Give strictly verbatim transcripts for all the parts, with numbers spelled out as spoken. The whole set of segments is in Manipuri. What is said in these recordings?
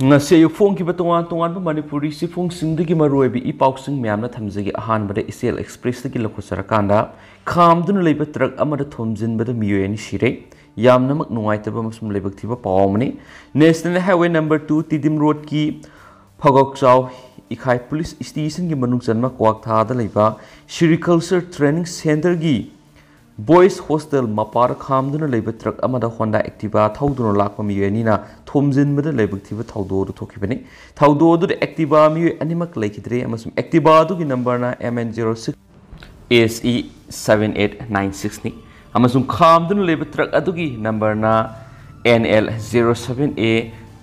ꯉꯁꯤ ꯑꯌꯨꯛ ꯐꯣꯡꯈꯤꯕ ꯇꯣꯉꯥꯟ ꯇꯣꯉꯥꯟꯕ ꯃꯅꯤꯄꯨꯔꯤ ꯆꯦꯐꯣꯡꯁꯤꯡꯗꯒꯤ ꯃꯔꯨꯑꯣꯏꯕ ꯏ ꯄꯥꯎꯁꯤꯡ ꯃꯌꯥꯝꯅ ꯊꯝꯖꯒꯦ꯫ ꯑꯍꯥꯟꯕꯗ ꯏꯆꯦꯜ ꯑꯦꯛꯁꯄ꯭ꯔꯦꯁꯇꯒꯤ ꯂꯧꯈꯠꯆꯔꯀꯥꯟꯗ, ꯈꯥꯝꯗꯨꯅ ꯂꯩꯕ ꯇ꯭ꯔꯛ ꯑꯃꯗ ꯊꯣꯝꯖꯤꯟꯕꯗ ꯃꯤꯑꯣꯏ ꯑꯅꯤ ꯁꯤꯔꯦ꯫ ꯌꯥꯝꯅꯃꯛ ꯅꯨꯡꯉꯥꯏꯇꯕ ꯑꯃꯁꯨꯡ ꯂꯥꯏꯕꯛ ꯊꯤꯕ ꯄꯥꯎ ꯑꯃꯅꯤ꯫ National Highway number two ꯇꯤꯗꯤꯝ ꯔꯣꯗꯀꯤ ꯐꯒꯣꯛꯆꯥꯎ ꯏꯈꯥꯏ ꯄꯨꯂꯤꯁ ꯁ꯭ꯇꯦꯁꯟꯒꯤ ꯃꯅꯨꯡ ꯆꯟꯕ ꯀ꯭ꯋꯥꯛꯊꯥꯗ ꯂꯩꯕ ꯁꯤꯔꯤꯀꯜꯆꯔ ꯇ꯭ꯔꯦꯅꯤꯡ ꯁꯦꯟꯇꯔꯒꯤ ꯕꯣꯏꯁ ꯍꯣꯁꯇꯦꯜ ꯃꯄꯥꯗ ꯈꯥꯝꯗꯨꯅ ꯂꯩꯕ ꯇ꯭ꯔꯛ ꯑꯃꯗ ꯍꯣꯟꯗꯥ ꯑꯦꯛꯇꯤꯚꯥ ꯊꯧꯗꯨꯅ ꯂꯥꯛꯄ ꯃꯤꯑꯣꯏ ꯑꯅꯤꯅ ꯊꯣꯝꯖꯤꯟꯕꯗ ꯂꯥꯏꯕꯛ ꯊꯤꯕ ꯊꯧꯗꯣꯛ ꯑꯗꯨ ꯊꯣꯛꯈꯤꯕꯅꯤ꯫ ꯊꯧꯗꯣꯛ ꯑꯗꯨꯗ ꯑꯦꯛꯇꯤꯚꯥ ꯃꯤꯑꯣꯏ ꯑꯅꯤꯃꯛ ꯂꯩꯈꯤꯗ꯭ꯔꯦ ꯑꯃꯁꯨꯡ ꯑꯦꯛꯇꯤꯚꯥ ꯑꯗꯨꯒꯤ ꯅꯝꯕꯔꯅ M N zero six S E seven eight nine six ꯅꯤ꯫ ꯑꯃꯁꯨꯡ ꯈꯥꯝꯗꯨꯅ ꯂꯩꯕ ꯇ꯭ꯔꯛ ꯑꯗꯨꯒꯤ ꯅꯝꯕꯔꯅ N L zero seven A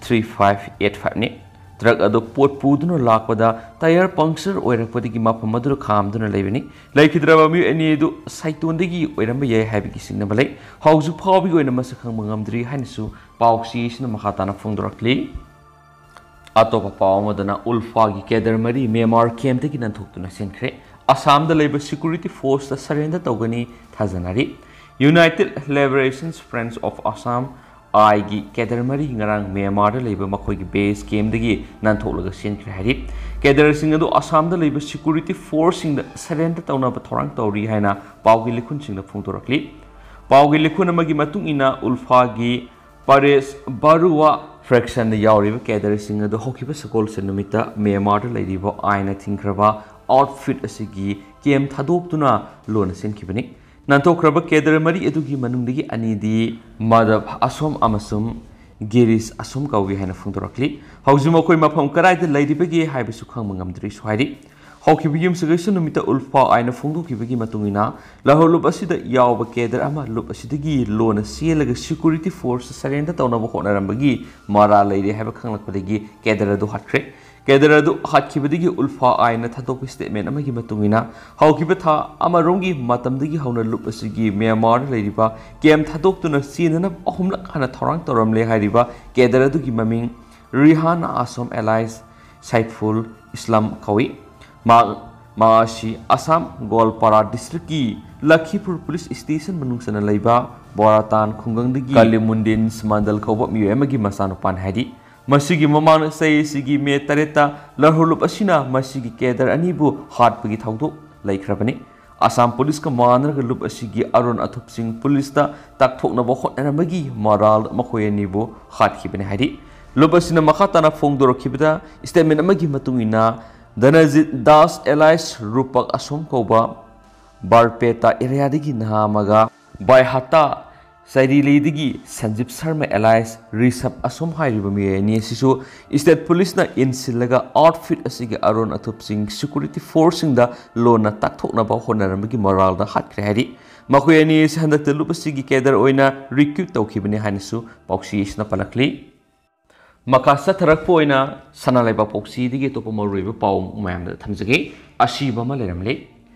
three five eight five ꯅꯤ꯫ ꯇ꯭ꯔꯛ ꯑꯗꯨ ꯄꯣꯠ ꯄꯨꯗꯨꯅ ꯂꯥꯛꯄꯗ ꯇꯥꯌꯔ ꯄꯪꯆꯔ ꯑꯣꯏꯔꯛꯄꯗꯒꯤ ꯃꯐꯝ ꯑꯗꯨꯗ ꯈꯥꯝꯗꯨꯅ ꯂꯩꯕꯅꯤ꯫ ꯂꯩꯈꯤꯗ꯭ꯔꯕ ꯃꯤꯑꯣꯏ ꯑꯅꯤ ꯑꯗꯨ ꯁꯥꯏꯇꯣꯟꯗꯒꯤ ꯑꯣꯏꯔꯝꯕ ꯌꯥꯏ ꯍꯥꯏꯕꯒꯤ ꯆꯤꯡꯅꯕ ꯂꯩ꯫ ꯍꯧꯖꯤꯛ ꯐꯥꯎꯕꯒꯤ ꯑꯣꯏꯅ ꯃꯁꯛ ꯈꯪꯕ ꯉꯝꯗ꯭ꯔꯤ ꯍꯥꯏꯅꯁꯨ ꯄꯥꯎꯆꯦ ꯑꯁꯤꯅ ꯃꯈꯥ ꯇꯥꯅ ꯐꯣꯡꯗꯣꯔꯛꯂꯤ꯫ ꯑꯇꯣꯞꯄ ꯄꯥꯎ ꯑꯃꯗꯅ ꯎꯜꯐꯥꯒꯤ ꯀꯦꯗꯔ ꯃꯔꯤ ꯃ꯭ꯌꯥꯟꯃꯥꯔ ꯀꯦꯝꯞꯇꯒꯤ ꯅꯥꯟꯊꯣꯛꯇꯨꯅ ꯆꯦꯟꯈ꯭ꯔꯦ꯫ ꯑꯁꯥꯝꯗ ꯂꯩꯕ ꯁꯦꯀ꯭ꯌꯨꯔꯤꯇꯤ ꯐꯣꯔꯁꯇ ꯁꯔꯦꯟꯗꯔ ꯇꯧꯒꯅꯤ ꯊꯥꯖꯅꯔꯤ꯫ United Liberation Front of Assam, ꯑꯥꯏꯒꯤ ꯀꯦꯗꯔ ꯃꯔꯤ ꯉꯔꯥꯡ ꯃ꯭ꯌꯥꯟꯃꯥꯔꯗ ꯂꯩꯕ ꯃꯈꯣꯏꯒꯤ ꯕꯦꯁ ꯀꯦꯝꯞꯇꯒꯤ ꯅꯥꯟꯊꯣꯛꯂꯒ ꯆꯦꯟꯈ꯭ꯔꯦ ꯍꯥꯏꯔꯤ꯫ ꯀꯦꯗꯔꯁꯤꯡ ꯑꯗꯨ ꯑꯁꯥꯝꯗ ꯂꯩꯕ ꯁꯦꯀ꯭ꯌꯨꯔꯤꯇꯤ ꯐꯣꯔꯁꯁꯤꯡꯗ ꯁꯔꯦꯟꯗꯔ ꯇꯧꯅꯕ ꯊꯧꯔꯥꯡ ꯇꯧꯔꯤ ꯍꯥꯏꯅ ꯄꯥꯎꯒꯤ ꯂꯤꯈꯨꯟꯁꯤꯡꯅ ꯐꯣꯡꯗꯣꯔꯛꯂꯤ꯫ ꯄꯥꯎꯒꯤ ꯂꯤꯈꯨꯟ ꯑꯃꯒꯤ ꯃꯇꯨꯡ ꯏꯟꯅ ꯎꯜꯐꯥꯒꯤ ꯄꯔꯦꯁ ꯕꯔꯨꯋꯥ ꯐ꯭ꯔꯦꯛꯁꯟꯗ ꯌꯥꯎꯔꯤꯕ ꯀꯦꯗꯔꯁꯤꯡ ꯑꯗꯨ ꯍꯧꯈꯤꯕ ꯁꯒꯣꯜꯁꯦꯟ ꯅꯨꯃꯤꯠꯇ ꯃ꯭ꯌꯥꯟꯃꯥꯔꯗ ꯂꯩꯔꯤꯕ ꯑꯥꯏꯟꯅ ꯊꯤꯡꯈ꯭ꯔꯕ ꯑꯥꯎꯠꯐꯤꯠ ꯑꯁꯤꯒꯤ ꯀꯦꯝꯞ ꯊꯥꯗꯣꯛꯇꯨꯅ ꯂꯣꯟꯅ ꯆꯦꯟꯈꯤꯕꯅꯤ꯫ ꯅꯥꯟꯊꯣꯛꯈ꯭ꯔꯕ ꯀꯦꯗꯔ ꯃꯔꯤ ꯑꯗꯨꯒꯤ ꯃꯅꯨꯡꯗꯒꯤ ꯑꯅꯤꯗꯤ ꯃꯥꯙꯕ ꯑꯁꯣꯝ ꯑꯃꯁꯨꯡ ꯒꯤꯔꯤꯁ ꯑꯁꯣꯝ ꯀꯧꯏ ꯍꯥꯏꯅ ꯐꯣꯡꯗꯣꯔꯛꯂꯤ꯫ ꯍꯧꯖꯤꯛ ꯃꯈꯣꯏ ꯃꯐꯝ ꯀꯗꯥꯏꯗ ꯂꯩꯔꯤꯕꯒꯦ ꯍꯥꯏꯕꯁꯨ ꯈꯪꯕ ꯉꯝꯗ꯭ꯔꯤꯁꯨ ꯍꯥꯏꯔꯤ꯫ ꯍꯧꯈꯤꯕ ꯌꯨꯝꯁꯀꯩꯁ ꯅꯨꯃꯤꯠꯇ ꯎꯜꯐꯥ ꯑꯥꯏꯟꯅ ꯐꯣꯡꯗꯣꯛꯈꯤꯕꯒꯤ ꯃꯇꯨꯡ ꯏꯟꯅ, ꯂꯥꯍꯣꯔ ꯂꯨꯞ ꯑꯁꯤꯗ ꯌꯥꯎꯕ ꯀꯦꯗꯔ ꯑꯃ ꯂꯨꯞ ꯑꯁꯤꯗꯒꯤ ꯂꯣꯟꯅ ꯆꯦꯜꯂꯒ ꯁꯦꯀ꯭ꯌꯨꯔꯤꯇꯤ ꯐꯣꯔꯁꯇ ꯁꯔꯦꯟꯗꯔ ꯇꯧꯅꯕ ꯍꯣꯠꯅꯔꯝꯕꯒꯤ ꯃꯔꯥꯜ ꯂꯩꯔꯦ ꯍꯥꯏꯕ ꯈꯪꯂꯛꯄꯗꯒꯤ ꯀꯦꯗꯔ ꯑꯗꯨ ꯍꯥꯠꯈ꯭ꯔꯦ꯫ ꯀꯦꯗꯔ ꯑꯗꯨ ꯍꯥꯠꯈꯤꯕꯗꯒꯤ ꯎꯜꯐꯥ ꯑꯥꯏꯟꯅ ꯊꯥꯗꯣꯛꯄ ꯁ꯭ꯇꯦꯠꯃꯦꯟ ꯑꯃꯒꯤ ꯃꯇꯨꯡ ꯏꯟꯅ, ꯍꯧꯈꯤꯕ ꯊꯥ ꯑꯃꯔꯣꯝꯒꯤ ꯃꯇꯝꯗꯒꯤ ꯍꯧꯅ ꯂꯨꯞ ꯑꯁꯤꯒꯤ ꯃ꯭ꯌꯥꯟꯃꯥꯔꯗ ꯂꯩꯔꯤꯕ ꯀꯦꯝꯞ ꯊꯥꯗꯣꯛꯇꯨꯅ ꯆꯦꯟꯅꯅꯕ ꯑꯍꯨꯝꯂꯛ ꯍꯟꯅ ꯊꯧꯔꯥꯡ ꯇꯧꯔꯝꯂꯦ ꯍꯥꯏꯔꯤꯕ ꯀꯦꯗꯔ ꯑꯗꯨꯒꯤ ꯃꯃꯤꯡ ꯔꯤꯍꯥꯟ ꯑꯁꯣꯝ ꯑꯦꯂꯥꯏꯁ ꯁꯥꯏꯐꯨꯜ ꯏꯁꯂꯥꯝ ꯀꯧꯏ꯫ ꯃꯍꯥꯛ, ꯃꯍꯥꯛ ꯑꯁꯤ ꯑꯁꯥꯝ ꯒꯣꯜꯄꯥꯔꯥ ꯗꯤꯁꯇ꯭ꯔꯤꯛꯀꯤ ꯂꯈꯤꯄꯨꯔ ꯄꯨꯂꯤꯁ ꯁ꯭ꯇꯦꯁꯟ ꯃꯅꯨꯡ ꯆꯟꯅ ꯂꯩꯕ ꯕꯣꯔꯥꯇꯥꯟ ꯈꯨꯡꯒꯪꯗꯒꯤ ꯀꯂꯤꯃꯨꯟꯗꯤꯟ ꯁꯃꯥꯟꯗꯜ ꯀꯧꯕ ꯃꯤꯑꯣꯏ ꯑꯃꯒꯤ ꯃꯆꯥꯅꯨꯄꯥꯅꯤ ꯍꯥꯏꯔꯤ꯫ ꯃꯁꯤꯒꯤ ꯃꯃꯥꯡꯗ ꯆꯍꯤ ꯑꯁꯤꯒꯤ ꯃꯦ ꯇꯔꯦꯠꯇ ꯂꯔꯍꯨ ꯂꯨꯞ ꯑꯁꯤꯅ ꯃꯁꯤꯒꯤ ꯀꯦꯗꯔ ꯑꯅꯤꯕꯨ ꯍꯥꯠꯄꯒꯤ ꯊꯧꯗꯣꯛ ꯂꯩꯈ꯭ꯔꯕꯅꯤ꯫ ꯑꯁꯥꯝ ꯄꯨꯂꯤꯁꯀ ꯃꯥꯟꯅꯔꯒ ꯂꯨꯞ ꯑꯁꯤꯒꯤ ꯑꯔꯣꯟ ꯑꯊꯨꯞ ꯁꯤꯡ ꯄꯨꯂꯤꯁꯇ ꯇꯥꯛꯊꯣꯛꯅꯕ ꯍꯣꯠꯅꯔꯝꯕꯒꯤ ꯃꯔꯥꯜꯗ ꯃꯈꯣꯏ ꯑꯅꯤꯕꯨ ꯍꯥꯠꯈꯤꯕꯅꯤ ꯍꯥꯏꯔꯤ꯫ ꯂꯨꯞ ꯑꯁꯤꯅ ꯃꯈꯥ ꯇꯥꯅ ꯐꯣꯡꯗꯣꯔꯛꯈꯤꯕꯗ, ꯁ꯭ꯇꯦꯠꯃꯦꯟ ꯑꯃꯒꯤ ꯃꯇꯨꯡ ꯏꯟꯅ, ꯙꯅꯖꯤꯠ ꯗꯥꯁ alias ꯔꯨꯄꯛ ꯑꯁꯣꯝ ꯀꯧꯕ ꯕꯥꯔꯄꯦꯇꯥ ꯑꯦꯔꯤꯌꯥꯗꯒꯤ ꯅꯍꯥ ꯑꯃꯒ ꯕꯥꯏꯍꯥꯇꯥ ꯆꯩꯔꯤꯂꯤꯗꯒꯤ ꯁꯟꯖꯤꯞ ꯁꯔꯃ alias ꯔꯤꯁꯞ ꯑꯁꯣꯝ ꯍꯥꯏꯔꯤꯕ ꯃꯤꯑꯣꯏ ꯑꯅꯤ ꯑꯁꯤꯁꯨ ꯁ꯭ꯇꯦꯠ ꯄꯨꯂꯤꯁꯅ ꯏꯟꯁꯤꯜꯂꯒ ꯑꯥꯎꯠꯐꯤꯠ ꯑꯁꯤꯒꯤ ꯑꯔꯣꯟ ꯑꯊꯨꯞꯁꯤꯡ ꯁꯦꯀ꯭ꯌꯨꯔꯤꯇꯤ ꯐꯣꯔꯁꯁꯤꯡꯗ ꯂꯣꯟꯅ ꯇꯥꯛꯊꯣꯛꯅꯕ ꯍꯣꯠꯅꯔꯝꯕꯒꯤ ꯃꯔꯥꯜꯗ ꯍꯥꯠꯈ꯭ꯔꯦ ꯍꯥꯏꯔꯤ꯫ ꯃꯈꯣꯏ ꯑꯅꯤ ꯑꯁꯤ ꯍꯟꯗꯛꯇ ꯂꯨꯞ ꯑꯁꯤꯒꯤ ꯀꯦꯗꯔ ꯑꯣꯏꯅ ꯔꯤꯀ꯭ꯔꯨꯠ ꯇꯧꯈꯤꯕꯅꯤ ꯍꯥꯏꯅꯁꯨ ꯄꯥꯎꯆꯦ ꯑꯁꯤꯅ ꯄꯜꯂꯛꯂꯤ꯫ ꯃꯈꯥ ꯆꯠꯊꯔꯛꯄ ꯑꯣꯏꯅ ꯁꯅꯥ ꯂꯩꯕꯥꯛ ꯄꯥꯎꯆꯦꯗꯒꯤ ꯑꯇꯣꯞꯄ ꯃꯔꯨꯑꯣꯏꯕ ꯄꯥꯎ ꯃꯌꯥꯝꯗ ꯊꯝꯖꯒꯦ꯫ ꯑꯁꯤꯕ ꯑꯃ ꯂꯩꯔꯝꯂꯦ꯫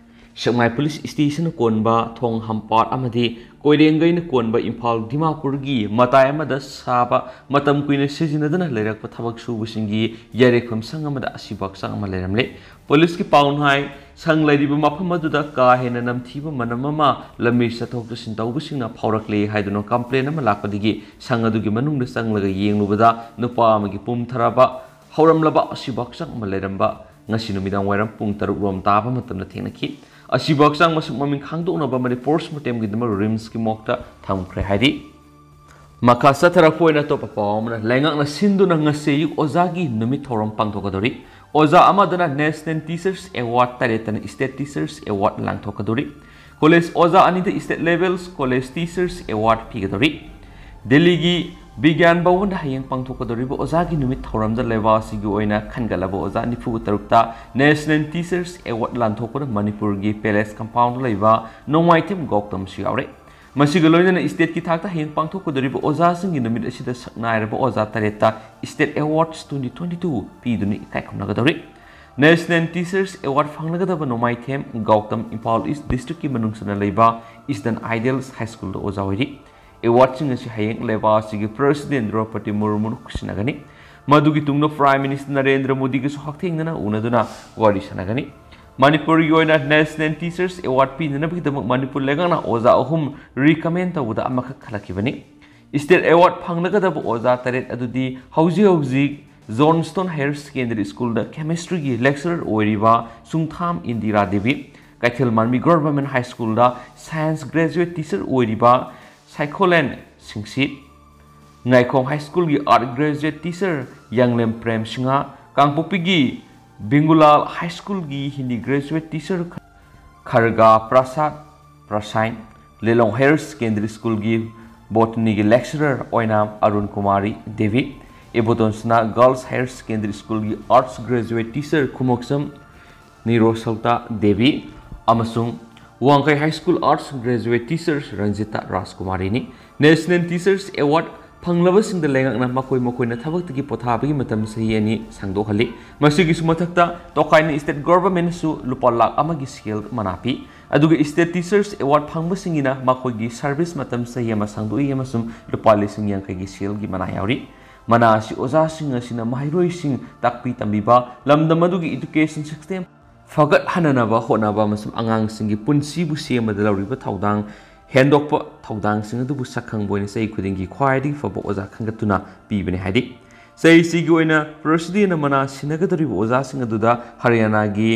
ꯁꯦꯛꯃꯥꯏ ꯄꯨꯂꯤꯁ ꯁ꯭ꯇꯦꯁꯟꯅ ꯀꯣꯟꯕ ꯊꯣꯡ ꯍꯝꯄꯥꯠ ꯑꯃꯗꯤ ꯀꯣꯏꯔꯦꯡꯒꯩꯅ ꯀꯣꯟꯕ ꯏꯝꯐꯥꯜ ꯗꯤꯃꯥꯄꯨꯔꯒꯤ ꯃꯇꯥꯏ ꯑꯃꯗ ꯁꯥꯕ ꯃꯇꯝ ꯀꯨꯏꯅ ꯁꯤꯖꯤꯟꯅꯗꯨꯅ ꯂꯩꯔꯛꯄ ꯊꯕꯛ ꯁꯨꯕꯁꯤꯡꯒꯤ ꯌꯥꯏꯔꯦꯛꯐꯝ ꯁꯪ ꯑꯃꯗ ꯑꯁꯤꯕ ꯍꯛꯆꯥꯡ ꯑꯃ ꯂꯩꯔꯝꯂꯦ꯫ ꯄꯨꯂꯤꯁꯀꯤ ꯄꯥꯎꯅ ꯍꯥꯏ, ꯁꯪ ꯂꯩꯔꯤꯕ ꯃꯐꯝ ꯑꯗꯨꯗ ꯀꯥ ꯍꯦꯟꯅ ꯅꯝꯊꯤꯕ ꯃꯅꯝ ꯑꯃ ꯂꯝꯕꯤ ꯆꯠꯊꯣꯛ ꯆꯠꯁꯤꯟ ꯇꯧꯕꯁꯤꯡꯅ ꯐꯥꯎꯔꯛꯂꯦ ꯍꯥꯏꯗꯨꯅ ꯀꯝꯄ꯭ꯂꯦꯟ ꯑꯃ ꯂꯥꯛꯄꯗꯒꯤ ꯁꯪ ꯑꯗꯨꯒꯤ ꯃꯅꯨꯡꯗ ꯆꯪꯂꯒ ꯌꯦꯡꯂꯨꯕꯗ ꯅꯨꯄꯥ ꯑꯃꯒꯤ ꯄꯨꯝꯊꯔꯕ ꯍꯧꯔꯝꯂꯕ ꯑꯁꯤꯕ ꯍꯛꯆꯥꯡ ꯑꯃ ꯂꯩꯔꯝꯕ꯫ ꯉꯁꯤ ꯅꯨꯃꯤꯗꯥꯡ ꯋꯥꯏꯔꯝ ꯄꯨꯡ ꯇꯔꯨꯛ ꯔꯣꯝ ꯇꯥꯕ ꯃꯇꯝꯗ ꯊꯦꯡꯅꯈꯤ꯫ ꯑꯁꯤꯕ ꯍꯛꯆꯥꯡ ꯃꯁꯛ ꯃꯃꯤꯡ ꯈꯪꯗꯣꯛꯅꯕ ꯑꯃꯗꯤ ꯄꯣꯁꯃꯣꯔꯇꯦꯝꯒꯤꯗꯃꯛ ꯔꯤꯝꯁꯀꯤ ꯃꯣꯔꯒꯇ ꯊꯝꯈ꯭ꯔꯦ ꯍꯥꯏꯔꯤ꯫ ꯃꯈꯥ ꯆꯠꯊꯔꯛꯄ ꯑꯣꯏꯅ ꯑꯇꯣꯞꯄ ꯄꯥꯎ ꯑꯃꯅ, ꯂꯩꯉꯥꯛꯅ ꯁꯤꯟꯗꯨꯅ ꯉꯁꯤ ꯑꯌꯨꯛ ꯑꯣꯖꯥꯒꯤ ꯅꯨꯃꯤꯠ ꯊꯧꯔꯝ ꯄꯥꯡꯊꯣꯛꯀꯗꯧꯔꯤ꯫ ꯑꯣꯖꯥ ꯑꯃꯗꯅ National Teachers Award, ꯇꯔꯦꯠꯇꯅ State Teachers Award ꯂꯥꯟꯊꯣꯛꯀꯗꯧꯔꯤ꯫ ꯀꯣꯂꯦꯖ ꯑꯣꯖꯥ ꯑꯅꯤꯗ state levels College Teachers Award ꯄꯤꯒꯗꯧꯔꯤ꯫ ꯗꯦꯜꯂꯤꯒꯤ ꯕꯤꯒ꯭ꯌꯥꯟ ꯚꯋꯟꯗ ꯍꯌꯦꯡ ꯄꯥꯡꯊꯣꯛꯀꯗꯧꯔꯤꯕ ꯑꯣꯖꯥꯒꯤ ꯅꯨꯃꯤꯠ ꯊꯧꯔꯝꯗ ꯂꯩꯕꯥꯛ ꯑꯁꯤꯒꯤ ꯑꯣꯏꯅ ꯈꯟꯒꯠꯂꯕ ꯑꯣꯖꯥ ꯅꯤꯐꯨ ꯇꯔꯨꯛꯇ National Teachers Award ꯂꯥꯟꯊꯣꯛꯄꯗ ꯃꯅꯤꯄꯨꯔꯒꯤ ꯄꯦꯂꯦꯁ ꯀꯝꯄꯥꯎꯟꯗ ꯂꯩꯕ ꯅꯣꯡꯃꯥꯏꯊꯦꯝ ꯒꯧꯇꯝꯁꯨ ꯌꯥꯎꯔꯦ꯫ ꯃꯁꯤꯒ ꯂꯣꯏꯅꯅ stateꯀꯤ ꯊꯥꯛꯇ ꯍꯌꯦꯡ ꯄꯥꯡꯊꯣꯛꯀꯗꯧꯔꯤꯕ ꯑꯣꯖꯥꯁꯤꯡꯒꯤ ꯅꯨꯃꯤꯠ ꯑꯁꯤꯗ ꯁꯛꯅꯥꯏꯔꯕ ꯑꯣꯖꯥ ꯇꯔꯦꯠꯇ State Awards twenty twenty two ꯄꯤꯗꯨꯅ ꯏꯀꯥꯏ ꯈꯨꯝꯅꯒꯗꯧꯔꯤ꯫ National Teachers Award ꯐꯪꯂꯒꯗꯕ ꯅꯣꯡꯃꯥꯏꯊꯦꯝ ꯒꯧꯇꯝ ꯏꯝꯐꯥꯜ ꯏꯁ ꯗꯤꯁꯇ꯭ꯔꯤꯛꯀꯤ ꯃꯅꯨꯡ ꯆꯟꯅ ꯂꯩꯕ Eastern Ideals High Schoolꯗ ꯑꯣꯖꯥ ꯑꯣꯏꯔꯤ꯫ Awardꯁꯤꯡ ꯑꯁꯤ ꯍꯌꯦꯡ ꯂꯩꯕꯥꯛ ꯑꯁꯤꯒꯤ President ꯗ꯭ꯔꯧꯄꯗꯤ ꯃꯨꯔꯃꯨꯅ ꯈꯨꯠꯁꯤꯟꯅꯒꯅꯤ꯫ ꯃꯗꯨꯒꯤ ꯇꯨꯡꯗ Prime Minister ꯅꯔꯦꯟꯗ꯭ꯔ ꯃꯣꯗꯤꯒꯁꯨ ꯍꯛꯊꯦꯡꯅꯅ ꯎꯅꯗꯨꯅ ꯋꯥꯔꯤ ꯁꯥꯟꯅꯒꯅꯤ꯫ ꯃꯅꯤꯄꯨꯔꯒꯤ ꯑꯣꯏꯅ National Teachers Award ꯄꯤꯅꯅꯕꯒꯤꯗꯃꯛ ꯃꯅꯤꯄꯨꯔ ꯂꯩꯉꯥꯛꯅ ꯑꯣꯖꯥ ꯑꯍꯨꯝ recommend ꯇꯧꯕꯗ ꯑꯃꯈꯛ ꯈꯜꯂꯛꯈꯤꯕꯅꯤ꯫ State Award ꯐꯪꯂꯒꯗꯕ ꯑꯣꯖꯥ ꯇꯔꯦꯠ ꯑꯗꯨꯗꯤ ꯍꯧꯖꯤꯛ ꯍꯧꯖꯤꯛ Johnstone Higher Secondary Schoolꯗ Chemistryꯒꯤ lecturer ꯑꯣꯏꯔꯤꯕ ꯁꯨꯡꯊꯥꯝ ꯏꯟꯗꯤꯔꯥ ꯗꯦꯕꯤ, ꯀꯩꯊꯦꯜ ꯃꯥꯟꯕꯤ Government High Schoolꯗ Science Graduate Teacher ꯑꯣꯏꯔꯤꯕ ꯁꯥꯏꯈꯣꯂꯦꯟ ꯁꯤꯡꯁꯤꯠ, ꯉꯥꯏꯈꯣꯝ High Schoolꯒꯤ Art Graduate Teacher ꯌꯥꯡꯂꯦꯝ Prem Singh, ꯀꯥꯡꯄꯣꯛꯄꯤꯒꯤ ꯕꯤꯡꯒꯨꯂꯥꯜ High Schoolꯒꯤ Hindi Graduate Teacher ꯈꯔꯒꯥ ꯄ꯭ꯔꯁꯥꯗ ꯄ꯭ꯔꯁꯥꯏꯟ, ꯂꯤꯂꯣꯡ Higher Secondary Schoolꯒꯤ Botanyꯒꯤ lecturer ꯑꯣꯏꯅꯥꯝ ꯑꯔꯨꯟ ꯀꯨꯃꯥꯔꯤ ꯗꯦꯕꯤ, ꯏꯕꯣꯇꯣꯟ ꯁꯅꯥ Girls Higher Secondary Schoolꯒꯤ Arts Graduate Teacher ꯈꯨꯃꯣꯛꯁꯝ ꯅꯤꯔꯣꯁꯜꯇꯥ Devi ꯑꯃꯁꯨꯡ ꯋꯥꯡꯈꯩ High School Arts Graduate Teacher Ranjita ꯔꯥꯖꯀꯨꯃꯥꯔꯤꯅꯤ꯫ National Teachers Award ꯐꯪꯂꯕꯁꯤꯡꯗ ꯂꯩꯉꯥꯛꯅ ꯃꯈꯣꯏ ꯃꯈꯣꯏꯅ ꯊꯕꯛꯇꯒꯤ ꯄꯣꯊꯥꯕꯒꯤ ꯃꯇꯝ ꯆꯍꯤ ꯑꯅꯤ ꯁꯥꯡꯗꯣꯛꯍꯜꯂꯤ꯫ ꯃꯁꯤꯒꯤꯁꯨ ꯃꯊꯛꯇ ꯇꯣꯈꯥꯏꯅ State Governmentꯅꯁꯨ ꯂꯨꯄꯥ ꯂꯥꯈ ꯑꯃꯒꯤ ꯁꯦꯜ ꯃꯅꯥ ꯄꯤ꯫ ꯑꯗꯨꯒ State Teachers Award ꯐꯪꯕꯁꯤꯡꯒꯤꯅ ꯃꯈꯣꯏꯒꯤ service ꯃꯇꯝ ꯆꯍꯤ ꯑꯃ ꯁꯥꯡꯗꯣꯛꯏ ꯑꯃꯁꯨꯡ ꯂꯨꯄꯥ ꯂꯤꯁꯤꯡ ꯌꯥꯡꯈꯩꯒꯤ ꯁꯦꯜꯒꯤ ꯃꯅꯥ ꯌꯥꯎꯔꯤ꯫ ꯃꯅꯥ ꯑꯁꯤ ꯑꯣꯖꯥꯁꯤꯡ ꯑꯁꯤꯅ ꯃꯍꯩꯔꯣꯏꯁꯤꯡ ꯇꯥꯛꯄꯤ ꯇꯝꯕꯤꯕ, ꯂꯝꯗꯝ ꯑꯗꯨꯒꯤ education system ꯐꯒꯠꯍꯟꯅꯅꯕ ꯍꯣꯠꯅꯕ ꯑꯃꯁꯨꯡ ꯑꯉꯥꯡꯁꯤꯡꯒꯤ ꯄꯨꯟꯁꯤꯕꯨ ꯁꯦꯝꯕꯗ ꯂꯧꯔꯤꯕ ꯊꯧꯗꯥꯡ ꯍꯦꯟꯗꯣꯛꯄ ꯊꯧꯗꯥꯡꯁꯤꯡ ꯑꯗꯨꯕꯨ ꯁꯛꯈꯪꯕ ꯑꯣꯏꯅ ꯆꯍꯤ ꯈꯨꯗꯤꯡꯒꯤ ꯈ꯭ꯋꯥꯏꯗꯒꯤ ꯐꯕ ꯑꯣꯖꯥ ꯈꯟꯒꯠꯇꯨꯅ ꯄꯤꯕꯅꯤ ꯍꯥꯏꯔꯤ꯫ ꯆꯍꯤꯁꯤꯒꯤ ꯑꯣꯏꯅ Presidentsꯅ ꯃꯅꯥ ꯁꯤꯟꯅꯒꯗꯧꯔꯤꯕ ꯑꯣꯖꯥꯁꯤꯡ ꯑꯗꯨꯗ ꯍꯔꯤꯌꯥꯅꯥꯒꯤ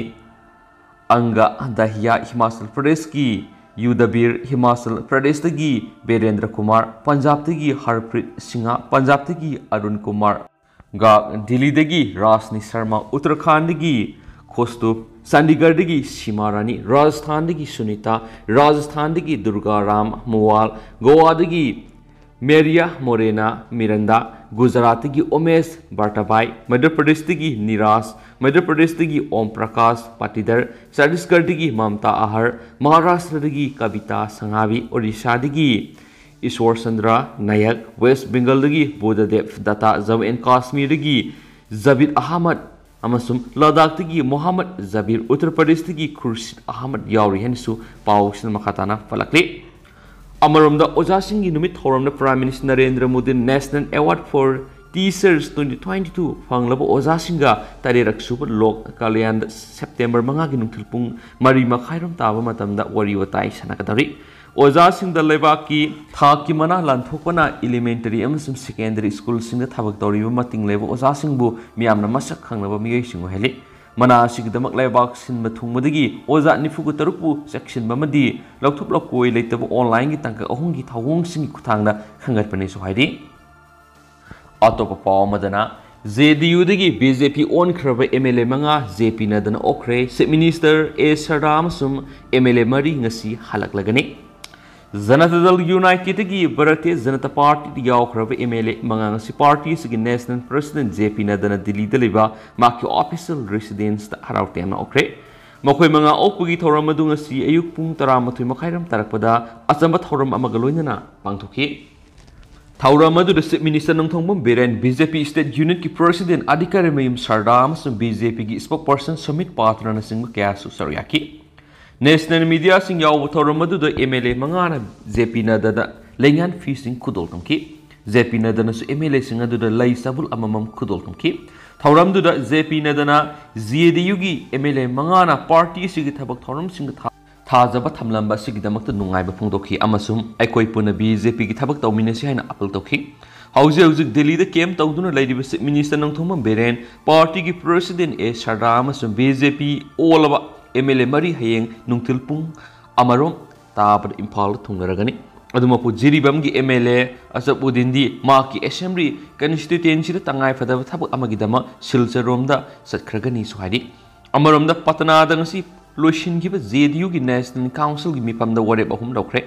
ꯑꯪꯒ ꯗꯥꯍꯤꯌꯥ, ꯍꯤꯃꯥꯆꯜ ꯄ꯭ꯔꯗꯦꯁꯀꯤ ꯌꯨꯗꯕꯤꯔ, ꯍꯤꯃꯥꯆꯜ ꯄ꯭ꯔꯗꯦꯁꯇꯒꯤ ꯕꯤꯔꯦꯟꯗ꯭ꯔ ꯀꯨꯃꯥꯔ, ꯄꯟꯖꯥꯕꯇꯒꯤ ꯍꯔꯄ꯭ꯔꯤꯠ ꯁꯤꯡꯍ, ꯄꯟꯖꯥꯕꯇꯒꯤ ꯑꯔꯨꯟ ꯀꯨꯃꯥꯔ ꯒꯥꯛ, ꯗꯤꯜꯂꯤꯗꯒꯤ ꯔꯥꯖꯅꯤ ꯁꯔꯃ, ꯎꯠꯇꯔꯈꯥꯟꯗꯒꯤ ꯈꯣꯁꯇꯨꯞ, ꯆꯥꯟꯗꯤꯒꯔꯗꯒꯤ ꯁꯤꯃꯥ ꯔꯥꯅꯤ, ꯔꯥꯖꯁꯊꯥꯟꯗꯒꯤ ꯁꯨꯅꯤꯇꯥ, ꯔꯥꯖꯁꯊꯥꯟꯗꯒꯤ ꯗꯨꯔꯒꯥ ꯔꯥꯝ ꯃꯨꯋꯥꯜ, ꯒꯣꯋꯥꯗꯒꯤ ꯃꯦꯔꯤꯌꯥ ꯃꯣꯔꯦꯅꯥ ꯃꯤꯔꯟꯗꯥ, ꯒꯨꯖꯔꯥꯠꯇꯒꯤ ꯎꯃꯦꯁ ꯕꯥꯔꯇꯥꯕꯥꯏ, ꯃꯙ꯭ꯌ ꯄ꯭ꯔꯗꯦꯁꯇꯒꯤ ꯅꯤꯔꯥꯖ, ꯃꯙ꯭ꯌ ꯄ꯭ꯔꯗꯦꯁꯇꯒꯤ ꯑꯣꯝ ꯄ꯭ꯔꯀꯥꯁ ꯄꯥꯇꯤꯗꯔ, ꯆꯇꯤꯁꯒꯔꯗꯒꯤ ꯃꯝꯇꯥ ꯑꯍꯔ, ꯃꯍꯥꯔꯥꯁꯇ꯭ꯔꯗꯒꯤ ꯀꯕꯤꯇꯥ ꯁꯪꯍꯥꯕꯤ, ꯑꯣꯔꯤꯁꯥꯗꯒꯤ ꯏꯁꯣꯔ ꯆꯟꯗ꯭ꯔ ꯅꯥꯌꯛ, ꯋꯦꯁ ꯕꯦꯡꯒꯜꯗꯒꯤ ꯕꯨꯙꯗꯦꯕ ꯗꯠꯇꯥ, ꯖꯝꯃꯨ ꯑꯦꯟ ꯀꯥꯁꯃꯤꯔꯗꯒꯤ ꯖꯕꯤꯔ ꯑꯍꯃꯗ ꯑꯃꯁꯨꯡ ꯂꯗꯥꯈꯇꯒꯤ ꯃꯣꯍꯝꯃꯗ ꯖꯕꯤꯔ, ꯎꯠꯇꯔ ꯄ꯭ꯔꯗꯦꯁꯇꯒꯤ ꯈꯨꯔꯁꯤꯗ ꯑꯍꯃꯗ ꯌꯥꯎꯔꯤ ꯍꯥꯏꯅꯁꯨ ꯄꯥꯎꯁꯤꯅ ꯃꯈꯥ ꯇꯥꯅ ꯄꯜꯂꯛꯂꯤ꯫ ꯑꯃꯔꯣꯝꯗ ꯑꯣꯖꯥꯁꯤꯡꯒꯤ ꯅꯨꯃꯤꯠ ꯊꯧꯔꯝꯗ Prime Minister ꯅꯔꯦꯟꯗ꯭ꯔ ꯃꯣꯗꯤꯅ National Award for Teachers twenty twenty-two ꯐꯪꯂꯕ ꯑꯣꯖꯥꯁꯤꯡꯒ ꯇꯔꯦꯠꯔꯛ ꯁꯨꯕ ꯂꯣꯛ ꯀꯂꯌꯥꯟꯗ ꯁꯦꯞꯇꯦꯝꯕꯔ ꯃꯉꯥꯒꯤ ꯅꯨꯡꯊꯤꯜ ꯄꯨꯡ ꯃꯔꯤ ꯃꯈꯥꯏꯔꯣꯝ ꯇꯥꯕ ꯃꯇꯝꯗ ꯋꯥꯔꯤ ꯋꯥꯇꯥꯏ ꯁꯥꯟꯅꯒꯗꯧꯔꯤ꯫ ꯑꯣꯖꯥꯁꯤꯡꯗ ꯂꯩꯕꯥꯛꯀꯤ ꯊꯥꯛꯀꯤ ꯃꯅꯥ ꯂꯥꯟꯊꯣꯛꯄꯅ elementary ꯑꯃꯁꯨꯡ secondary schoolꯁꯤꯡꯗ ꯊꯕꯛ ꯇꯧꯔꯤꯕ ꯃꯇꯤꯡ ꯂꯩꯕ ꯑꯣꯖꯥꯁꯤꯡꯕꯨ ꯃꯤꯌꯥꯝꯅ ꯃꯁꯛ ꯈꯪꯅꯕ ꯃꯤꯑꯣꯏꯁꯤꯡ ꯑꯣꯏꯍꯜꯂꯤ꯫ ꯃꯅꯥ ꯑꯁꯤꯒꯤꯗꯃꯛ ꯂꯩꯕꯥꯛ ꯁꯤꯟꯕ ꯊꯨꯡꯕꯗꯒꯤ ꯑꯣꯖꯥ ꯅꯤꯐꯨꯒ ꯇꯔꯨꯛꯄꯨ ꯆꯦꯛꯁꯤꯟꯕ ꯑꯃꯗꯤ ꯂꯧꯊꯣꯛ ꯂꯧꯀꯣꯏ ꯂꯩꯇꯕ onlineꯒꯤ ꯇꯥꯡꯀꯛ ꯑꯍꯨꯝꯒꯤ ꯊꯧꯑꯣꯡꯁꯤꯡꯒꯤ ꯈꯨꯠꯊꯥꯡꯗ ꯈꯪꯒꯠꯄꯅꯦꯁꯨ ꯍꯥꯏꯔꯤ꯫ ꯑꯇꯣꯞꯄ ꯄꯥꯎ ꯑꯃꯗꯅ, JDUꯗꯒꯤ BJP ꯑꯣꯟꯈ꯭ꯔꯕ MLA ꯃꯉꯥ JP ꯅꯗꯅ ꯑꯣꯛꯈ꯭ꯔꯦ꯫ Chief Minister A ꯁꯔꯗꯥ ꯑꯃꯁꯨꯡ MLA ꯃꯔꯤ ꯉꯁꯤ ꯍꯜꯂꯛꯂꯒꯅꯤ꯫ ꯖꯅꯇꯥ ꯗꯜ ꯌꯨꯅꯥꯏꯇꯦꯗꯀꯤ ꯚꯥꯔꯇꯤꯌ ꯖꯅꯇꯥ ꯄꯥꯔꯇꯤꯗ ꯌꯥꯎꯈ꯭ꯔꯕ MLA ꯃꯉꯥ ꯉꯁꯤ ꯄꯥꯔꯇꯤ ꯑꯁꯤꯒꯤ national president JP ꯅꯗꯅ ꯗꯤꯜꯂꯤꯗ ꯂꯩꯕ ꯃꯍꯥꯛꯀꯤ official residenceꯇ ꯍꯔꯥꯎ ꯇꯌꯥꯝꯅ ꯑꯣꯛꯈ꯭ꯔꯦ꯫ ꯃꯈꯣꯏ ꯃꯉꯥ ꯑꯣꯛꯄꯒꯤ ꯊꯧꯔꯝ ꯑꯗꯨ ꯉꯁꯤ ꯑꯌꯨꯛ ꯄꯨꯡ ꯇꯔꯥꯃꯥꯊꯣꯏ ꯃꯈꯥꯏꯔꯣꯝ ꯇꯥꯔꯛꯄꯗ ꯑꯆꯝꯕ ꯊꯧꯔꯝ ꯑꯃꯒ ꯂꯣꯏꯅꯅ ꯄꯥꯡꯊꯣꯛꯈꯤ꯫ ꯊꯧꯔꯝ ꯑꯗꯨꯗ Chief Minister Nongthombam Biren, BJP State Unitꯀꯤ President ꯑꯙꯤꯀꯥꯔꯤꯃꯌꯨꯝ ꯁꯔꯗꯥ ꯑꯃꯁꯨꯡ BJPꯒꯤ spokesperson ꯁꯨꯃꯤꯠ ꯄꯥꯇ꯭ꯔꯅꯆꯤꯡꯕ ꯀꯌꯥꯁꯨ ꯁꯔꯨꯛ ꯌꯥꯈꯤ꯫ National mediaꯁꯤꯡ ꯌꯥꯎꯕ ꯊꯧꯔꯝ ꯑꯗꯨꯗ MLA ꯃꯉꯥꯅ JP ꯅꯗꯗ ꯂꯩꯉꯥꯟ ꯐꯤꯁꯤꯡ ꯈꯨꯗꯣꯜ ꯇꯝꯈꯤ꯫ JP ꯅꯗꯅꯁꯨ MLAꯁꯤꯡ ꯑꯗꯨꯗ ꯂꯩ ꯆꯕꯨꯜ ꯑꯃꯃꯝ ꯈꯨꯗꯣꯜ ꯇꯝꯈꯤ꯫ ꯊꯧꯔꯝꯗꯨꯗ JP ꯅꯗꯅ JDUꯒꯤ MLA ꯃꯉꯥꯅ ꯄꯥꯔꯇꯤ ꯑꯁꯤꯒꯤ ꯊꯕꯛ ꯊꯧꯔꯝꯁꯤꯡꯗ ꯊꯥ-, ꯊꯥꯖꯕ ꯊꯝꯂꯝꯕ ꯑꯁꯤꯒꯤꯗꯃꯛꯇ ꯅꯨꯡꯉꯥꯏꯕ ꯐꯣꯡꯗꯣꯛꯈꯤ ꯑꯃꯁꯨꯡ ꯑꯩꯈꯣꯏ ꯄꯨꯟꯅ BJPꯒꯤ ꯊꯕꯛ ꯇꯧꯃꯤꯟꯅꯁꯤ ꯍꯥꯏꯅ appeal ꯇꯧꯈꯤ꯫ ꯍꯧꯖꯤꯛ ꯍꯧꯖꯤꯛ ꯗꯤꯜꯂꯤꯗ camp ꯇꯧꯗꯨꯅ ꯂꯩꯔꯤꯕ Chief Minister ꯅꯣꯡꯊꯣꯝꯕꯝ ꯕꯤꯔꯦꯟ, ꯄꯥꯔꯇꯤꯒꯤ President A ꯁꯔꯗꯥ ꯑꯃꯁꯨꯡ BJP ꯑꯣꯜꯂꯕ MLA ꯃꯔꯤ ꯍꯌꯦꯡ ꯅꯨꯡꯊꯤꯜ ꯄꯨꯡ ꯑꯃꯔꯣꯝ ꯇꯥꯕꯗ ꯏꯝꯐꯥꯜꯗ ꯊꯨꯡꯂꯔꯒꯅꯤ꯫ ꯑꯗꯨꯃꯛꯄꯨ ꯖꯤꯔꯤꯕꯥꯝꯒꯤ MLA ꯑꯆꯞꯎꯗꯤꯟꯗꯤ ꯃꯍꯥꯛꯀꯤ assembly constituencyꯗ ꯇꯉꯥꯏ ꯐꯗꯕ ꯊꯕꯛ ꯑꯃꯒꯤꯗꯃꯛ ꯁꯤꯜꯆꯔꯔꯣꯝꯗ ꯆꯠꯈ꯭ꯔꯒꯅꯤꯁꯨ ꯍꯥꯏꯔꯤ꯫ ꯑꯃꯔꯣꯝꯗ ꯄꯇꯅꯥꯗ ꯉꯁꯤ ꯂꯣꯏꯁꯤꯟꯈꯤꯕ JDUꯒꯤ National Councilꯒꯤ ꯃꯤꯐꯝꯗ ꯋꯥꯔꯦꯞ ꯑꯍꯨꯝ ꯂꯧꯈ꯭ꯔꯦ꯫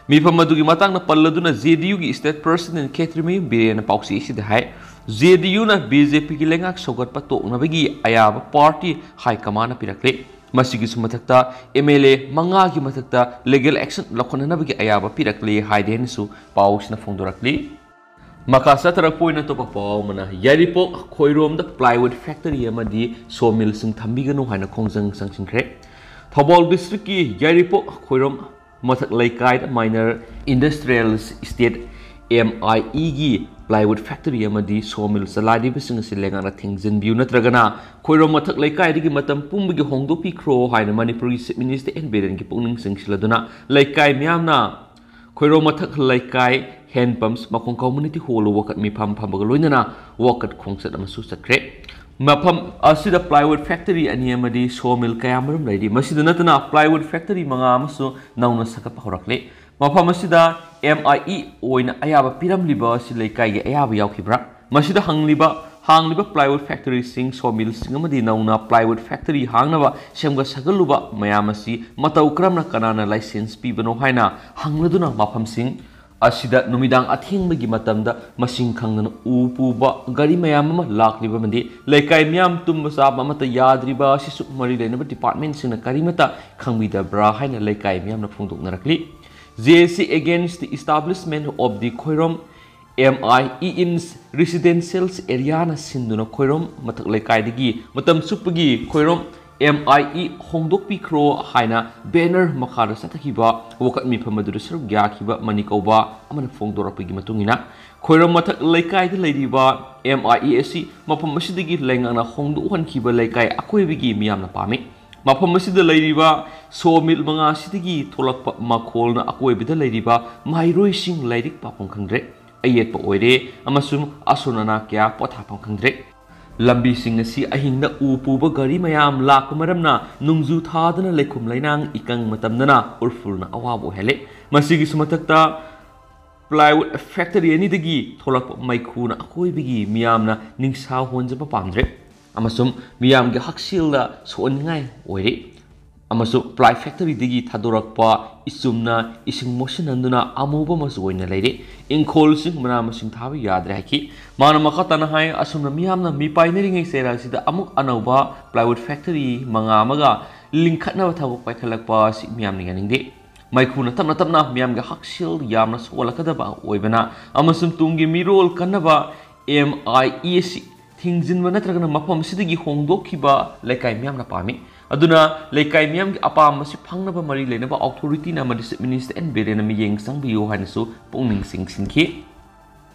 ꯃꯤꯐꯝ ꯑꯗꯨꯒꯤ ꯃꯇꯥꯡꯗ ꯄꯜꯂꯗꯨꯅ JDUꯒꯤ State President ꯈꯦꯇ꯭ꯔꯤꯃꯌꯨꯝ ꯕꯤꯔꯦꯟꯅ ꯄꯥꯎꯆꯦ ꯑꯁꯤꯗ ꯍꯥꯏ, JDUꯅ BJPꯒꯤ ꯂꯩꯉꯥꯛ ꯁꯧꯒꯠꯄ ꯇꯣꯛꯅꯕꯒꯤ ꯑꯌꯥꯕ party high commandꯅ ꯄꯤꯔꯛꯂꯦ꯫ ꯃꯁꯤꯒꯤꯁꯨ ꯃꯊꯛꯇ MLA ꯃꯉꯥꯒꯤ ꯃꯊꯛꯇ legal action ꯂꯧꯈꯠꯅꯅꯕꯒꯤ ꯑꯌꯥꯕ ꯄꯤꯔꯛꯂꯦ ꯍꯥꯏꯗꯦꯅꯁꯨ ꯄꯥꯎꯁꯤꯅ ꯐꯣꯡꯗꯣꯔꯛꯂꯤ꯫ ꯃꯈꯥ ꯆꯠꯊꯔꯛꯄ ꯑꯣꯏꯅ ꯑꯇꯣꯞꯄ ꯄꯥꯎ ꯑꯃꯅ, ꯌꯥꯏꯔꯤꯄꯣꯛ ꯈꯣꯏꯔꯣꯝꯗ plywood factory ꯑꯃꯗꯤ sawmillꯁꯤꯡ ꯊꯝꯕꯤꯒꯅꯨ ꯍꯥꯏꯅ ꯈꯣꯡꯖꯪ ꯆꯪꯁꯤꯟꯈ꯭ꯔꯦ꯫ ꯊꯧꯕꯥꯜ districtꯀꯤ ꯌꯥꯏꯔꯤꯄꯣꯛ ꯈꯣꯏꯔꯣꯝ ꯃꯊꯛ ꯂꯩꯀꯥꯏꯗ minor industrial estate, MIEꯒꯤ Plywood factory ꯑꯃꯗꯤ sawmill ꯆꯂꯥꯏꯔꯤꯕꯁꯤꯡ ꯑꯁꯤ ꯂꯩꯉꯥꯛꯅ ꯊꯤꯡꯖꯤꯟꯕꯤꯌꯨ, ꯅꯠꯇ꯭ꯔꯒꯅ ꯈꯣꯏꯔꯣꯝ ꯃꯊꯛ ꯂꯩꯀꯥꯏꯗꯒꯤ ꯃꯇꯝ ꯄꯨꯝꯕꯒꯤ ꯍꯣꯡꯗꯣꯛꯄꯤꯈ꯭ꯔꯣ ꯍꯥꯏꯅ ꯃꯅꯤꯄꯨꯔꯒꯤ Chief Minister ꯑꯦꯟ ꯕꯤꯔꯦꯟꯒꯤ ꯄꯨꯛꯅꯤꯡ ꯆꯤꯡꯁꯤꯜꯂꯗꯨꯅ ꯂꯩꯀꯥꯏ ꯃꯤꯌꯥꯝꯅ ꯈꯣꯏꯔꯣꯝ ꯃꯊꯛ ꯂꯩꯀꯥꯏ Hand Pumps ꯃꯈꯣꯡ Community Hall ꯋꯥꯀꯠ ꯃꯤꯐꯝ ꯐꯝꯕꯒ ꯂꯣꯏꯅꯅ ꯋꯥꯀꯠ ꯈꯣꯡꯆꯠ ꯑꯃꯁꯨ ꯆꯠꯈ꯭ꯔꯦ꯫ ꯃꯐꯝ ꯑꯁꯤꯗ plywood factory ꯑꯅꯤ ꯑꯃꯗꯤ sawmill ꯀꯌꯥ ꯃꯔꯨꯝ ꯂꯩꯔꯤ꯫ ꯃꯁꯤꯗ ꯅꯠꯇꯅ plywood factory ꯃꯉꯥ ꯑꯃꯁꯨ ꯅꯧꯅ ꯁꯥꯒꯠꯄ ꯍꯧꯔꯛꯂꯤ꯫ ꯃꯐꯝ ꯑꯁꯤꯗ M I E ꯑꯣꯏꯅ ꯑꯌꯥꯕ ꯄꯤꯔꯝꯂꯤꯕ ꯑꯁꯤ ꯂꯩꯀꯥꯏꯒꯤ ꯑꯌꯥꯕ ꯌꯥꯎꯈꯤꯕ꯭ꯔꯥ? ꯃꯁꯤꯗ ꯍꯪꯂꯤꯕ, ꯍꯥꯡꯂꯤꯕ plywood factoryꯁꯤꯡ, sawmillꯁꯤꯡ ꯑꯃꯗꯤ ꯅꯧꯅ plywood factory ꯍꯥꯡꯅꯕ ꯁꯦꯝꯒꯠ ꯁꯥꯒꯠꯂꯨꯕ ꯃꯌꯥꯝ ꯑꯁꯤ ꯃꯇꯧ ꯀꯔꯝꯅ, ꯀꯅꯥꯅ license ꯄꯤꯕꯅꯣ ꯍꯥꯏꯅ ꯍꯪꯂꯗꯨꯅ ꯃꯐꯝꯁꯤꯡ ꯑꯁꯤꯗ ꯅꯨꯃꯤꯗꯥꯡ ꯑꯊꯦꯡꯕꯒꯤ ꯃꯇꯝꯗ ꯃꯁꯤꯡ ꯈꯪꯗꯅ ꯎ ꯄꯨꯕ ꯒꯥꯔꯤ ꯃꯌꯥꯝ ꯑꯃ ꯂꯥꯛꯂꯤꯕ ꯑꯃꯗꯤ ꯂꯩꯀꯥꯏ ꯃꯤꯌꯥꯝ ꯇꯨꯝꯕ ꯆꯥꯕ ꯑꯃꯠꯇ ꯌꯥꯗ꯭ꯔꯤꯕ ꯑꯁꯤꯁꯨ ꯃꯔꯤ ꯂꯩꯅꯕ departmentꯁꯤꯡꯅ ꯀꯔꯤꯃꯠꯇ ꯈꯪꯕꯤꯗꯕ꯭ꯔꯥ ꯍꯥꯏꯅ ꯂꯩꯀꯥꯏ ꯃꯤꯌꯥꯝꯅ ꯐꯣꯡꯗꯣꯛꯅꯔꯛꯂꯤ꯫ J A C against the establishment of the Khoirom M I E in residential areaꯅ ꯁꯤꯟꯗꯨꯅ ꯈꯣꯏꯔꯣꯝ ꯃꯊꯛ ꯂꯩꯀꯥꯏꯗꯒꯤ ꯃꯇꯝ ꯆꯨꯞꯄꯒꯤ ꯈꯣꯏꯔꯣꯝ M I E ꯍꯣꯡꯗꯣꯛꯄꯤꯈ꯭ꯔꯣ ꯍꯥꯏꯅ banner ꯃꯈꯥꯗ ꯆꯠꯊꯈꯤꯕ ꯋꯥꯀꯠ ꯃꯤꯐꯝ ꯑꯗꯨꯗ ꯁꯔꯨꯛ ꯌꯥꯈꯤꯕ ꯃꯅꯤ ꯀꯧꯕ ꯑꯃꯅ ꯐꯣꯡꯗꯣꯔꯛꯄꯒꯤ ꯃꯇꯨꯡ ꯏꯟꯅ, ꯈꯣꯏꯔꯣꯝ ꯃꯊꯛ ꯂꯩꯀꯥꯏꯗ ꯂꯩꯔꯤꯕ M I E ꯑꯁꯤ ꯃꯐꯝ ꯑꯁꯤꯗꯒꯤ ꯂꯩꯉꯥꯛꯅ ꯍꯣꯡꯗꯣꯛꯍꯟꯈꯤꯕ ꯂꯩꯀꯥꯏ ꯑꯀꯣꯏꯕꯒꯤ ꯃꯤꯌꯥꯝꯅ ꯄꯥꯝꯃꯤ꯫ ꯃꯐꯝ ꯑꯁꯤꯗ ꯂꯩꯔꯤꯕ sawmill ꯃꯉꯥ ꯑꯁꯤꯗꯒꯤ ꯊꯣꯛꯂꯛꯄ ꯃꯈꯣꯜꯅ ꯑꯀꯣꯏꯕꯗ ꯂꯩꯔꯤꯕ ꯃꯍꯩꯔꯣꯏꯁꯤꯡ ꯂꯥꯏꯔꯤꯛ ꯄꯥꯐꯝ ꯈꯪꯗ꯭ꯔꯦ, ꯑꯌꯦꯠꯄ ꯑꯣꯏꯔꯦ ꯑꯃꯁꯨꯡ ꯑꯁꯣꯟ ꯑꯅꯥ ꯀꯌꯥ ꯄꯣꯊꯥꯐꯝ ꯈꯪꯗ꯭ꯔꯦ꯫ ꯂꯝꯕꯤꯁꯤꯡ ꯑꯁꯤ ꯑꯍꯤꯡꯗ ꯎ ꯄꯨꯕ ꯒꯥꯔꯤ ꯃꯌꯥꯝ ꯂꯥꯛꯄ ꯃꯔꯝꯅ ꯅꯣꯡꯖꯨ ꯊꯥꯗꯅ ꯂꯩꯈꯣꯝ ꯂꯩꯅꯥꯡ ꯏꯀꯪ ꯃꯇꯝꯗꯅ ꯎꯔꯐꯨꯜꯅ ꯑꯋꯥꯕ ꯑꯣꯏꯍꯜꯂꯦ꯫ ꯃꯁꯤꯒꯤꯁꯨ ꯃꯊꯛꯇ plywood factory ꯑꯅꯤꯗꯒꯤ ꯊꯣꯛꯂꯛꯄ ꯃꯩꯈꯨꯅ ꯑꯀꯣꯏꯕꯒꯤ ꯃꯤꯌꯥꯝꯅ ꯅꯤꯡꯁꯥ ꯍꯣꯟꯖꯕ ꯄꯥꯝꯗ꯭ꯔꯦ ꯑꯃꯁꯨꯡ ꯃꯤꯌꯥꯝꯒꯤ ꯍꯛꯁꯦꯜꯗ ꯁꯣꯛꯍꯟꯅꯤꯡꯉꯥꯏ ꯑꯣꯏꯔꯦ꯫ ꯑꯃꯁꯨꯡ ply factoryꯗꯒꯤ ꯊꯥꯗꯣꯔꯛꯄ ꯏꯆꯨꯝꯅ ꯏꯁꯤꯡ ꯃꯣꯠꯁꯤꯟꯍꯟꯗꯨꯅ ꯑꯃꯨꯕ ꯃꯆꯨ ꯑꯣꯏꯅ ꯂꯩꯔꯦ꯫ ꯏꯪꯈꯣꯜꯁꯤꯡ ꯃꯅꯥ ꯃꯁꯤꯡ ꯊꯥꯕ ꯌꯥꯗ꯭ꯔꯦ ꯍꯥꯏꯈꯤ꯫ ꯃꯥꯅ ꯃꯈꯥ ꯇꯥꯅ ꯍꯥꯏ, ꯑꯁꯨꯝꯅ ꯃꯤꯌꯥꯝꯅ ꯃꯤꯄꯥꯏꯅꯔꯤꯉꯩ ꯆꯩꯔꯥꯛ ꯑꯁꯤꯗ ꯑꯃꯨꯛ ꯑꯅꯧꯕ plywood factory ꯃꯉꯥ ꯑꯃꯒ ꯂꯤꯡꯈꯠꯅꯕ ꯊꯕꯛ ꯄꯥꯏꯈꯠꯂꯛꯄ ꯑꯁꯤ ꯃꯤꯌꯥꯝꯅ ꯌꯥꯅꯤꯡꯗꯦ꯫ ꯃꯩꯈꯨꯅ ꯇꯞꯅ ꯇꯞꯅ ꯃꯤꯌꯥꯝꯒꯤ ꯍꯛꯁꯦꯜ ꯌꯥꯝꯅ ꯁꯣꯛꯍꯜꯂꯛꯀꯗꯕ ꯑꯣꯏꯕꯅ ꯑꯃꯁꯨꯡ ꯇꯨꯡꯒꯤ ꯃꯤꯔꯣꯜ ꯀꯟꯅꯕ M I E ꯑꯁꯤ ꯊꯤꯡꯖꯤꯟꯕ ꯅꯠꯇ꯭ꯔꯒꯅ ꯃꯐꯝ ꯑꯁꯤꯗꯒꯤ ꯍꯣꯡꯗꯣꯛꯈꯤꯕ ꯂꯩꯀꯥꯏ ꯃꯤꯌꯥꯝꯅ ꯄꯥꯝꯃꯤ꯫ ꯑꯗꯨꯅ ꯂꯩꯀꯥꯏ ꯃꯤꯌꯥꯝꯒꯤ ꯑꯄꯥꯝꯕꯁꯤ ꯐꯪꯅꯕ ꯃꯔꯤ ꯂꯩꯅꯕ authorityꯅ ꯑꯃꯗꯤ Chief Minister ꯑꯦꯟ ꯕꯤꯔꯦꯟꯅ ꯃꯤꯠꯌꯦꯡ ꯆꯪꯕꯤꯌꯨ ꯍꯥꯏꯅꯁꯨ ꯄꯨꯛꯅꯤꯡ ꯆꯤꯡꯁꯤꯟꯈꯤ꯫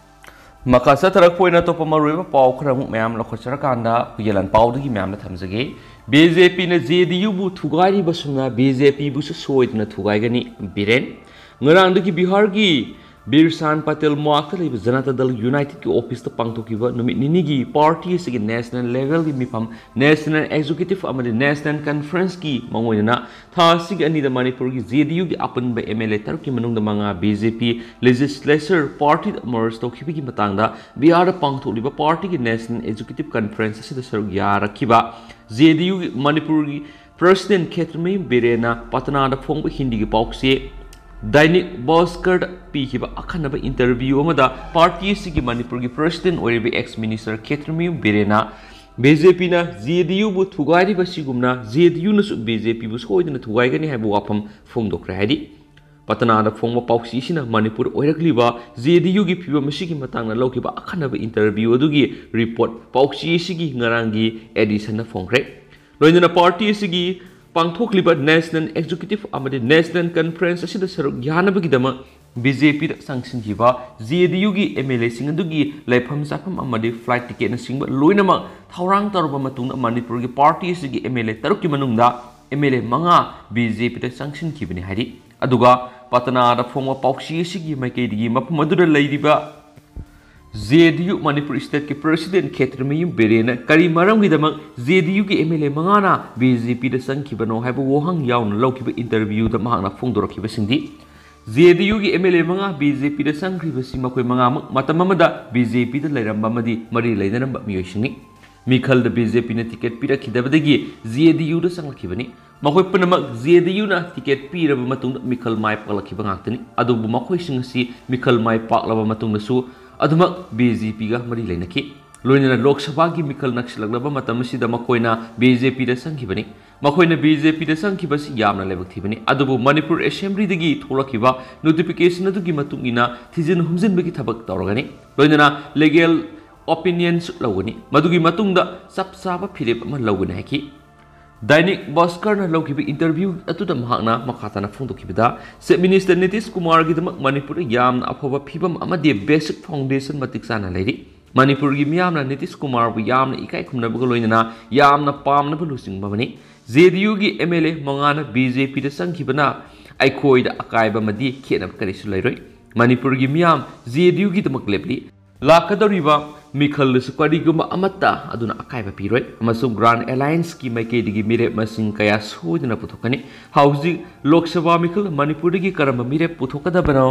ꯃꯈꯥ ꯆꯠꯊꯔꯛꯄ ꯑꯣꯏꯅ ꯑꯇꯣꯞꯄ ꯃꯔꯨꯑꯣꯏꯕ ꯄꯥꯎ ꯈꯔ ꯑꯃꯨꯛ ꯃꯌꯥꯝ ꯂꯧꯈꯠꯆꯔꯀꯥꯟꯗ ꯑꯩꯈꯣꯏꯒꯤ ꯂꯥꯟꯄꯥꯎꯗꯒꯤ ꯃꯌꯥꯝꯗ ꯊꯝꯖꯒꯦ꯫ ꯕꯤ ꯖꯦ ꯄꯤꯅ ꯖꯦ ꯗꯤ ꯌꯨꯕꯨ ꯊꯨꯒꯥꯏꯔꯤꯕꯁꯨꯝꯅ ꯕꯤ ꯖꯦ ꯄꯤꯕꯨꯁꯨ ꯁꯣꯏꯗꯅ ꯊꯨꯒꯥꯏꯒꯅꯤ꯫ ꯕꯤꯔꯦꯟ꯫ ꯉꯔꯥꯡꯗꯒꯤ ꯕꯤꯍꯥꯔꯒꯤ ꯕꯤꯔꯁꯥꯟ ꯄꯇꯦꯜ ꯃꯅꯥꯛꯇ ꯂꯩꯕ ꯖꯅꯇꯥ ꯗꯜ ꯌꯨꯅꯥꯏꯇꯦꯗꯀꯤ ꯑꯣꯐꯤꯁꯇ ꯄꯥꯡꯊꯣꯛꯈꯤꯕ ꯅꯨꯃꯤꯠ ꯅꯤꯅꯤꯒꯤ ꯄꯥꯔꯇꯤ ꯑꯁꯤꯒꯤ ꯅꯦꯁꯅꯦꯜ ꯂꯦꯚꯦꯜꯒꯤ ꯃꯤꯐꯝ ꯅꯦꯁꯅꯦꯜ ꯑꯦꯛꯖꯤꯀ꯭ꯌꯨꯇꯤꯚ ꯑꯃꯗꯤ ꯅꯦꯁꯅꯦꯜ ꯀꯟꯐꯔꯦꯟꯁꯀꯤ ꯃꯥꯡꯑꯣꯏꯅꯅ ꯊꯥ ꯑꯁꯤꯒꯤ ꯑꯅꯤꯗ ꯃꯅꯤꯄꯨꯔꯒꯤ ꯖꯦ ꯗꯤ ꯌꯨꯒꯤ ꯑꯄꯨꯟꯕ ꯑꯦꯝ ꯑꯦꯜ ꯑꯦ ꯇꯔꯨꯛꯀꯤ ꯃꯅꯨꯡꯗ ꯃꯉꯥ ꯕꯤ ꯖꯦ ꯄꯤ ꯂꯦꯖꯤꯁꯂꯦꯆꯔ ꯄꯥꯔꯇꯤꯗ ꯃꯔꯖ ꯇꯧꯈꯤꯕꯒꯤ ꯃꯇꯥꯡꯗ ꯕꯤꯍꯥꯔꯗ ꯄꯥꯡꯊꯣꯛꯂꯤꯕ ꯄꯥꯔꯇꯤꯒꯤ ꯅꯦꯁꯅꯦꯜ ꯑꯦꯛꯖꯤꯀ꯭ꯌꯨꯇꯤꯚ ꯀꯟꯐꯔꯦꯟꯁ ꯑꯁꯤꯗ ꯁꯔꯨꯛ ꯌꯥꯔꯛꯈꯤꯕ ꯖꯦ ꯗꯤ ꯌꯨꯒꯤ ꯃꯅꯤꯄꯨꯔꯒꯤ ꯄ꯭ꯔꯁꯤꯗꯦꯟ ꯈꯦꯇ꯭ꯔꯤꯃꯌꯨꯝ ꯕꯤꯔꯦꯟꯅ ꯄꯇꯅꯥꯗ ꯐꯣꯡꯕ ꯍꯤꯟꯗꯤꯒꯤ ꯄꯥꯎꯆꯦ ꯗꯥꯏꯅꯤꯛ ꯚꯥꯁꯀꯔꯗ ꯄꯤꯈꯤꯕ ꯑꯈꯟꯅꯕ ꯏꯟꯇꯔꯚ꯭ꯌꯨ ꯑꯃꯗ ꯄꯥꯔꯇꯤ ꯑꯁꯤꯒꯤ ꯃꯅꯤꯄꯨꯔꯒꯤ ꯄ꯭ꯔꯁꯤꯗꯦꯟ ꯑꯣꯏꯔꯤꯕ ꯑꯦꯛꯁ ꯃꯤꯅꯤꯁꯇꯔ ꯈꯦꯇ꯭ꯔꯤꯃꯌꯨꯝ ꯕꯤꯔꯦꯟꯅ ꯕꯤ ꯖꯦ ꯄꯤꯅ ꯖꯦ ꯗꯤ ꯌꯨꯕꯨ ꯊꯨꯒꯥꯏꯔꯤꯕ ꯑꯁꯤꯒꯨꯝꯅ ꯖꯦ ꯗꯤ ꯌꯨꯅꯁꯨ ꯕꯤ ꯖꯦ ꯄꯤꯕꯨ ꯁꯣꯏꯗꯅ ꯊꯨꯒꯥꯏꯒꯅꯤ ꯍꯥꯏꯕ ꯋꯥꯐꯝ ꯐꯣꯡꯗꯣꯛꯈ꯭ꯔꯦ ꯍꯥꯏꯔꯤ꯫ ꯄꯇꯅꯥꯗ ꯐꯣꯡꯕ ꯄꯥꯎꯆꯦ ꯑꯁꯤꯅ ꯃꯅꯤꯄꯨꯔ ꯑꯣꯏꯔꯛꯂꯤꯕ ꯖꯦ ꯗꯤ ꯌꯨꯒꯤ ꯐꯤꯕꯝ ꯑꯁꯤꯒꯤ ꯃꯇꯥꯡꯗ ꯂꯧꯈꯤꯕ ꯑꯈꯟꯅꯕ ꯏꯟꯇꯔꯚ꯭ꯌꯨ ꯑꯗꯨꯒꯤ ꯔꯤꯄꯣꯔꯠ ꯄꯥꯎꯆꯦ ꯑꯁꯤꯒꯤ ꯉꯔꯥꯡꯒꯤ ꯑꯦꯗꯤꯁꯟꯗ ꯐꯣꯡꯈ꯭ꯔꯦ꯫ ꯂꯣꯏꯅꯅ ꯄꯥꯔꯇꯤ ꯑꯁꯤꯒꯤ ꯄꯥꯡꯊꯣꯛꯂꯤꯕ ꯅꯦꯁꯅꯦꯜ ꯑꯦꯛꯖꯤꯀ꯭ꯌꯨꯇꯤꯚ ꯑꯃꯗꯤ ꯅꯦꯁꯅꯦꯜ ꯀꯟꯐꯔꯦꯟꯁ ꯑꯁꯤꯗ ꯁꯔꯨꯛ ꯌꯥꯅꯕꯒꯤꯗꯃꯛ ꯕꯤ ꯖꯦ ꯄꯤꯗ ꯆꯪꯁꯤꯟꯈꯤꯕ ꯖꯦ ꯗꯤ ꯌꯨꯒꯤ ꯑꯦꯝ ꯑꯦꯜ ꯑꯦꯁꯤꯡ ꯑꯗꯨꯒꯤ ꯂꯩꯐꯝ ꯆꯥꯐꯝ ꯑꯃꯗꯤ ꯐ꯭ꯂꯥꯏꯠ ꯇꯤꯀꯦꯠꯅꯆꯤꯡꯕ ꯂꯣꯏꯅꯃꯛ ꯊꯧꯔꯥꯡ ꯇꯧꯔꯕ ꯃꯇꯨꯡꯗ ꯃꯅꯤꯄꯨꯔꯒꯤ ꯄꯥꯔꯇꯤ ꯑꯁꯤꯒꯤ ꯑꯦꯝ ꯑꯦꯜ ꯑꯦ ꯇꯔꯨꯛꯀꯤ ꯃꯅꯨꯡꯗ ꯑꯦꯝ ꯑꯦꯜ ꯑꯦ ꯃꯉꯥ ꯕꯤ ꯖꯦ ꯄꯤꯗ ꯆꯪꯁꯤꯟꯈꯤꯕꯅꯤ ꯍꯥꯏꯔꯤ꯫ ꯑꯗꯨꯒ ꯄꯇꯅꯥꯗ ꯐꯣꯡꯕ ꯄꯥꯎꯆꯦ ꯑꯁꯤꯒꯤ ꯃꯥꯏꯀꯩꯗꯒꯤ ꯃꯐꯝ ꯑꯗꯨꯗ ꯂꯩꯔꯤꯕ ꯖꯦ ꯗꯤ ꯌꯨ ꯃꯅꯤꯄꯨꯔ ꯁ꯭ꯇꯦꯠꯀꯤ ꯄ꯭ꯔꯁꯤꯗꯦꯟ ꯈꯦꯇ꯭ꯔꯤꯃꯌꯨꯝ ꯕꯤꯔꯦꯟꯅ ꯀꯔꯤ ꯃꯔꯝꯒꯤꯗꯃꯛ ꯖꯦ ꯗꯤ ꯌꯨꯒꯤ ꯑꯦꯝ ꯑꯦꯜ ꯑꯦ ꯃꯉꯥꯅ ꯕꯤ ꯖꯦ ꯄꯤꯗ ꯆꯪꯈꯤꯕꯅꯣ ꯍꯥꯏꯕ ꯋꯥꯍꯪ ꯌꯥꯎꯅ ꯂꯧꯈꯤꯕ ꯏꯟꯇꯔꯚ꯭ꯌꯨꯗ ꯃꯍꯥꯛꯅ ꯐꯣꯡꯗꯣꯔꯛꯈꯤꯕꯁꯤꯡꯗꯤ, ꯖꯦ ꯗꯤ ꯌꯨꯒꯤ ꯑꯦꯝ ꯑꯦꯜ ꯑꯦ ꯃꯉꯥ ꯕꯤ ꯖꯦ ꯄꯤꯗ ꯆꯪꯈ꯭ꯔꯤꯕꯁꯤ ꯃꯈꯣꯏ ꯃꯉꯥꯃꯛ ꯃꯇꯝ ꯑꯃꯗ ꯕꯤ ꯖꯦ ꯄꯤꯗ ꯂꯩꯔꯝꯕ ꯑꯃꯗꯤ ꯃꯔꯤ ꯂꯩꯅꯔꯝꯕ ꯃꯤꯑꯣꯏꯁꯤꯡꯅꯤ꯫ ꯃꯤꯈꯜꯗ ꯕꯤ ꯖꯦ ꯄꯤꯅ ꯇꯤꯀꯦꯠ ꯄꯤꯔꯛꯈꯤꯗꯕꯗꯒꯤ ꯖꯦ ꯗꯤ ꯌꯨꯗ ꯆꯪꯂꯛꯈꯤꯕꯅꯤ꯫ ꯃꯈꯣꯏ ꯄꯨꯝꯅꯃꯛ ꯖꯦ ꯗꯤ ꯌꯨꯅ ꯇꯤꯀꯦꯠ ꯄꯤꯔꯕ ꯃꯇꯨꯡꯗ ꯃꯤꯈꯜ ꯃꯥꯏ ꯄꯥꯛꯂꯛꯈꯤꯕ ꯉꯥꯛꯇꯅꯤ꯫ ꯑꯗꯨꯕꯨ ꯃꯈꯣꯏꯁꯤꯡ ꯑꯁꯤ ꯃꯤꯈꯜ ꯃꯥꯏ ꯄꯥꯛꯂꯕ ꯃꯇꯨꯡꯗꯁꯨ ꯑꯗꯨꯃꯛ ꯕꯤ ꯖꯦ ꯄꯤꯒ ꯃꯔꯤ ꯂꯩꯅꯈꯤ꯫ ꯂꯣꯏꯅꯅ ꯂꯣꯛ ꯁꯚꯥꯒꯤ ꯃꯤꯈꯜ ꯅꯛꯁꯤꯜꯂꯛꯂꯕ ꯃꯇꯝ ꯑꯁꯤꯗ ꯃꯈꯣꯏꯅ ꯕꯤ ꯖꯦ ꯄꯤꯗ ꯆꯪꯈꯤꯕꯅꯤ꯫ ꯃꯈꯣꯏꯅ ꯕꯤ ꯖꯦ ꯄꯤꯗ ꯆꯪꯈꯤꯕꯁꯤ ꯌꯥꯝꯅ ꯂꯥꯏꯕꯛ ꯊꯤꯕꯅꯤ꯫ ꯑꯗꯨꯕꯨ ꯃꯅꯤꯄꯨꯔ ꯑꯦꯁꯦꯝꯕ꯭ꯂꯤꯗꯒꯤ ꯊꯣꯛꯂꯛꯈꯤꯕ ꯅꯣꯇꯤꯐꯤꯀꯦꯁꯟ ꯑꯗꯨꯒꯤ ꯃꯇꯨꯡ ꯏꯟꯅ ꯊꯤꯖꯤꯟ ꯍꯨꯝꯖꯤꯟꯕꯒꯤ ꯊꯕꯛ ꯇꯧꯔꯒꯅꯤ꯫ ꯂꯣꯏꯅꯅ ꯂꯤꯒꯦꯜ ꯑꯣꯄꯤꯅꯤꯌꯟꯁꯨ ꯂꯧꯒꯅꯤ꯫ ꯃꯗꯨꯒꯤ ꯃꯇꯨꯡꯗ ꯆꯞ ꯆꯥꯕ ꯐꯤꯔꯦꯞ ꯑꯃ ꯂꯧꯒꯅꯤ ꯍꯥꯏꯈꯤ꯫ ꯗꯥꯏꯅꯤꯛ ꯚꯥꯁꯀꯔꯅ ꯂꯧꯈꯤꯕ ꯏꯟꯇꯔꯚ꯭ꯌꯨ ꯑꯗꯨꯗ ꯃꯍꯥꯛꯅ ꯃꯈꯥ ꯇꯥꯅ ꯐꯣꯡꯗꯣꯛꯈꯤꯕꯗ, ꯆꯤꯐ ꯃꯤꯅꯤꯁꯇꯔ ꯅꯤꯇꯤꯁ ꯀꯨꯃꯥꯔꯒꯤꯗꯃꯛ ꯃꯅꯤꯄꯨꯔꯗ ꯌꯥꯝꯅ ꯑꯐꯕ ꯐꯤꯕꯝ ꯑꯃꯗꯤ ꯕꯦꯁꯤꯛ ꯐꯥꯎꯟꯗꯦꯁꯟ ꯃꯇꯤꯛ ꯆꯥꯅ ꯂꯩꯔꯤ꯫ ꯃꯅꯤꯄꯨꯔꯒꯤ ꯃꯤꯌꯥꯝꯅ ꯅꯤꯇꯤꯁ ꯀꯨꯃꯥꯔꯕꯨ ꯌꯥꯝꯅ ꯏꯀꯥꯏ ꯈꯨꯝꯅꯕꯒ ꯂꯣꯏꯅꯅ ꯌꯥꯝꯅ ꯄꯥꯝꯅꯕ ꯂꯨꯆꯤꯡꯕ ꯑꯃꯅꯤ꯫ ꯖꯦ ꯗꯤ ꯌꯨꯒꯤ ꯑꯦꯝ ꯑꯦꯜ ꯑꯦ ꯃꯉꯥꯅ ꯕꯤ ꯖꯦ ꯄꯤꯗ ꯆꯪꯈꯤꯕꯅ ꯑꯩꯈꯣꯏꯗ ꯑꯀꯥꯏꯕ ꯑꯃꯗꯤ ꯈꯦꯠꯅꯕ ꯀꯔꯤꯁꯨ ꯂꯩꯔꯣꯏ꯫ ꯃꯅꯤꯄꯨꯔꯒꯤ ꯃꯤꯌꯥꯝ ꯖꯦ ꯗꯤ ꯌꯨꯒꯤꯗꯃꯛ ꯂꯦꯞꯂꯤ꯫ ꯂꯥꯛꯀꯗꯧꯔꯤꯕ ꯃꯤꯈꯜꯗꯁꯨ ꯀꯔꯤꯒꯨꯝꯕ ꯑꯃꯠꯇ ꯑꯗꯨꯅ ꯑꯀꯥꯏꯕ ꯄꯤꯔꯣꯏ ꯑꯃꯁꯨꯡ ꯒ꯭ꯔꯥꯟ ꯑꯦꯂꯥꯌꯟꯁꯀꯤ ꯃꯥꯏꯀꯩꯗꯒꯤ ꯃꯤꯔꯦꯞ ꯃꯁꯤꯡ ꯀꯌꯥ ꯁꯣꯏꯗꯅ ꯄꯨꯊꯣꯛꯀꯅꯤ꯫ ꯍꯧꯖꯤꯛ ꯂꯣꯛ ꯁꯚꯥ ꯃꯤꯈꯜ ꯃꯅꯤꯄꯨꯔꯗꯒꯤ ꯀꯔꯝꯕ ꯃꯤꯔꯦꯞ ꯄꯨꯊꯣꯛꯀꯗꯕꯅꯣ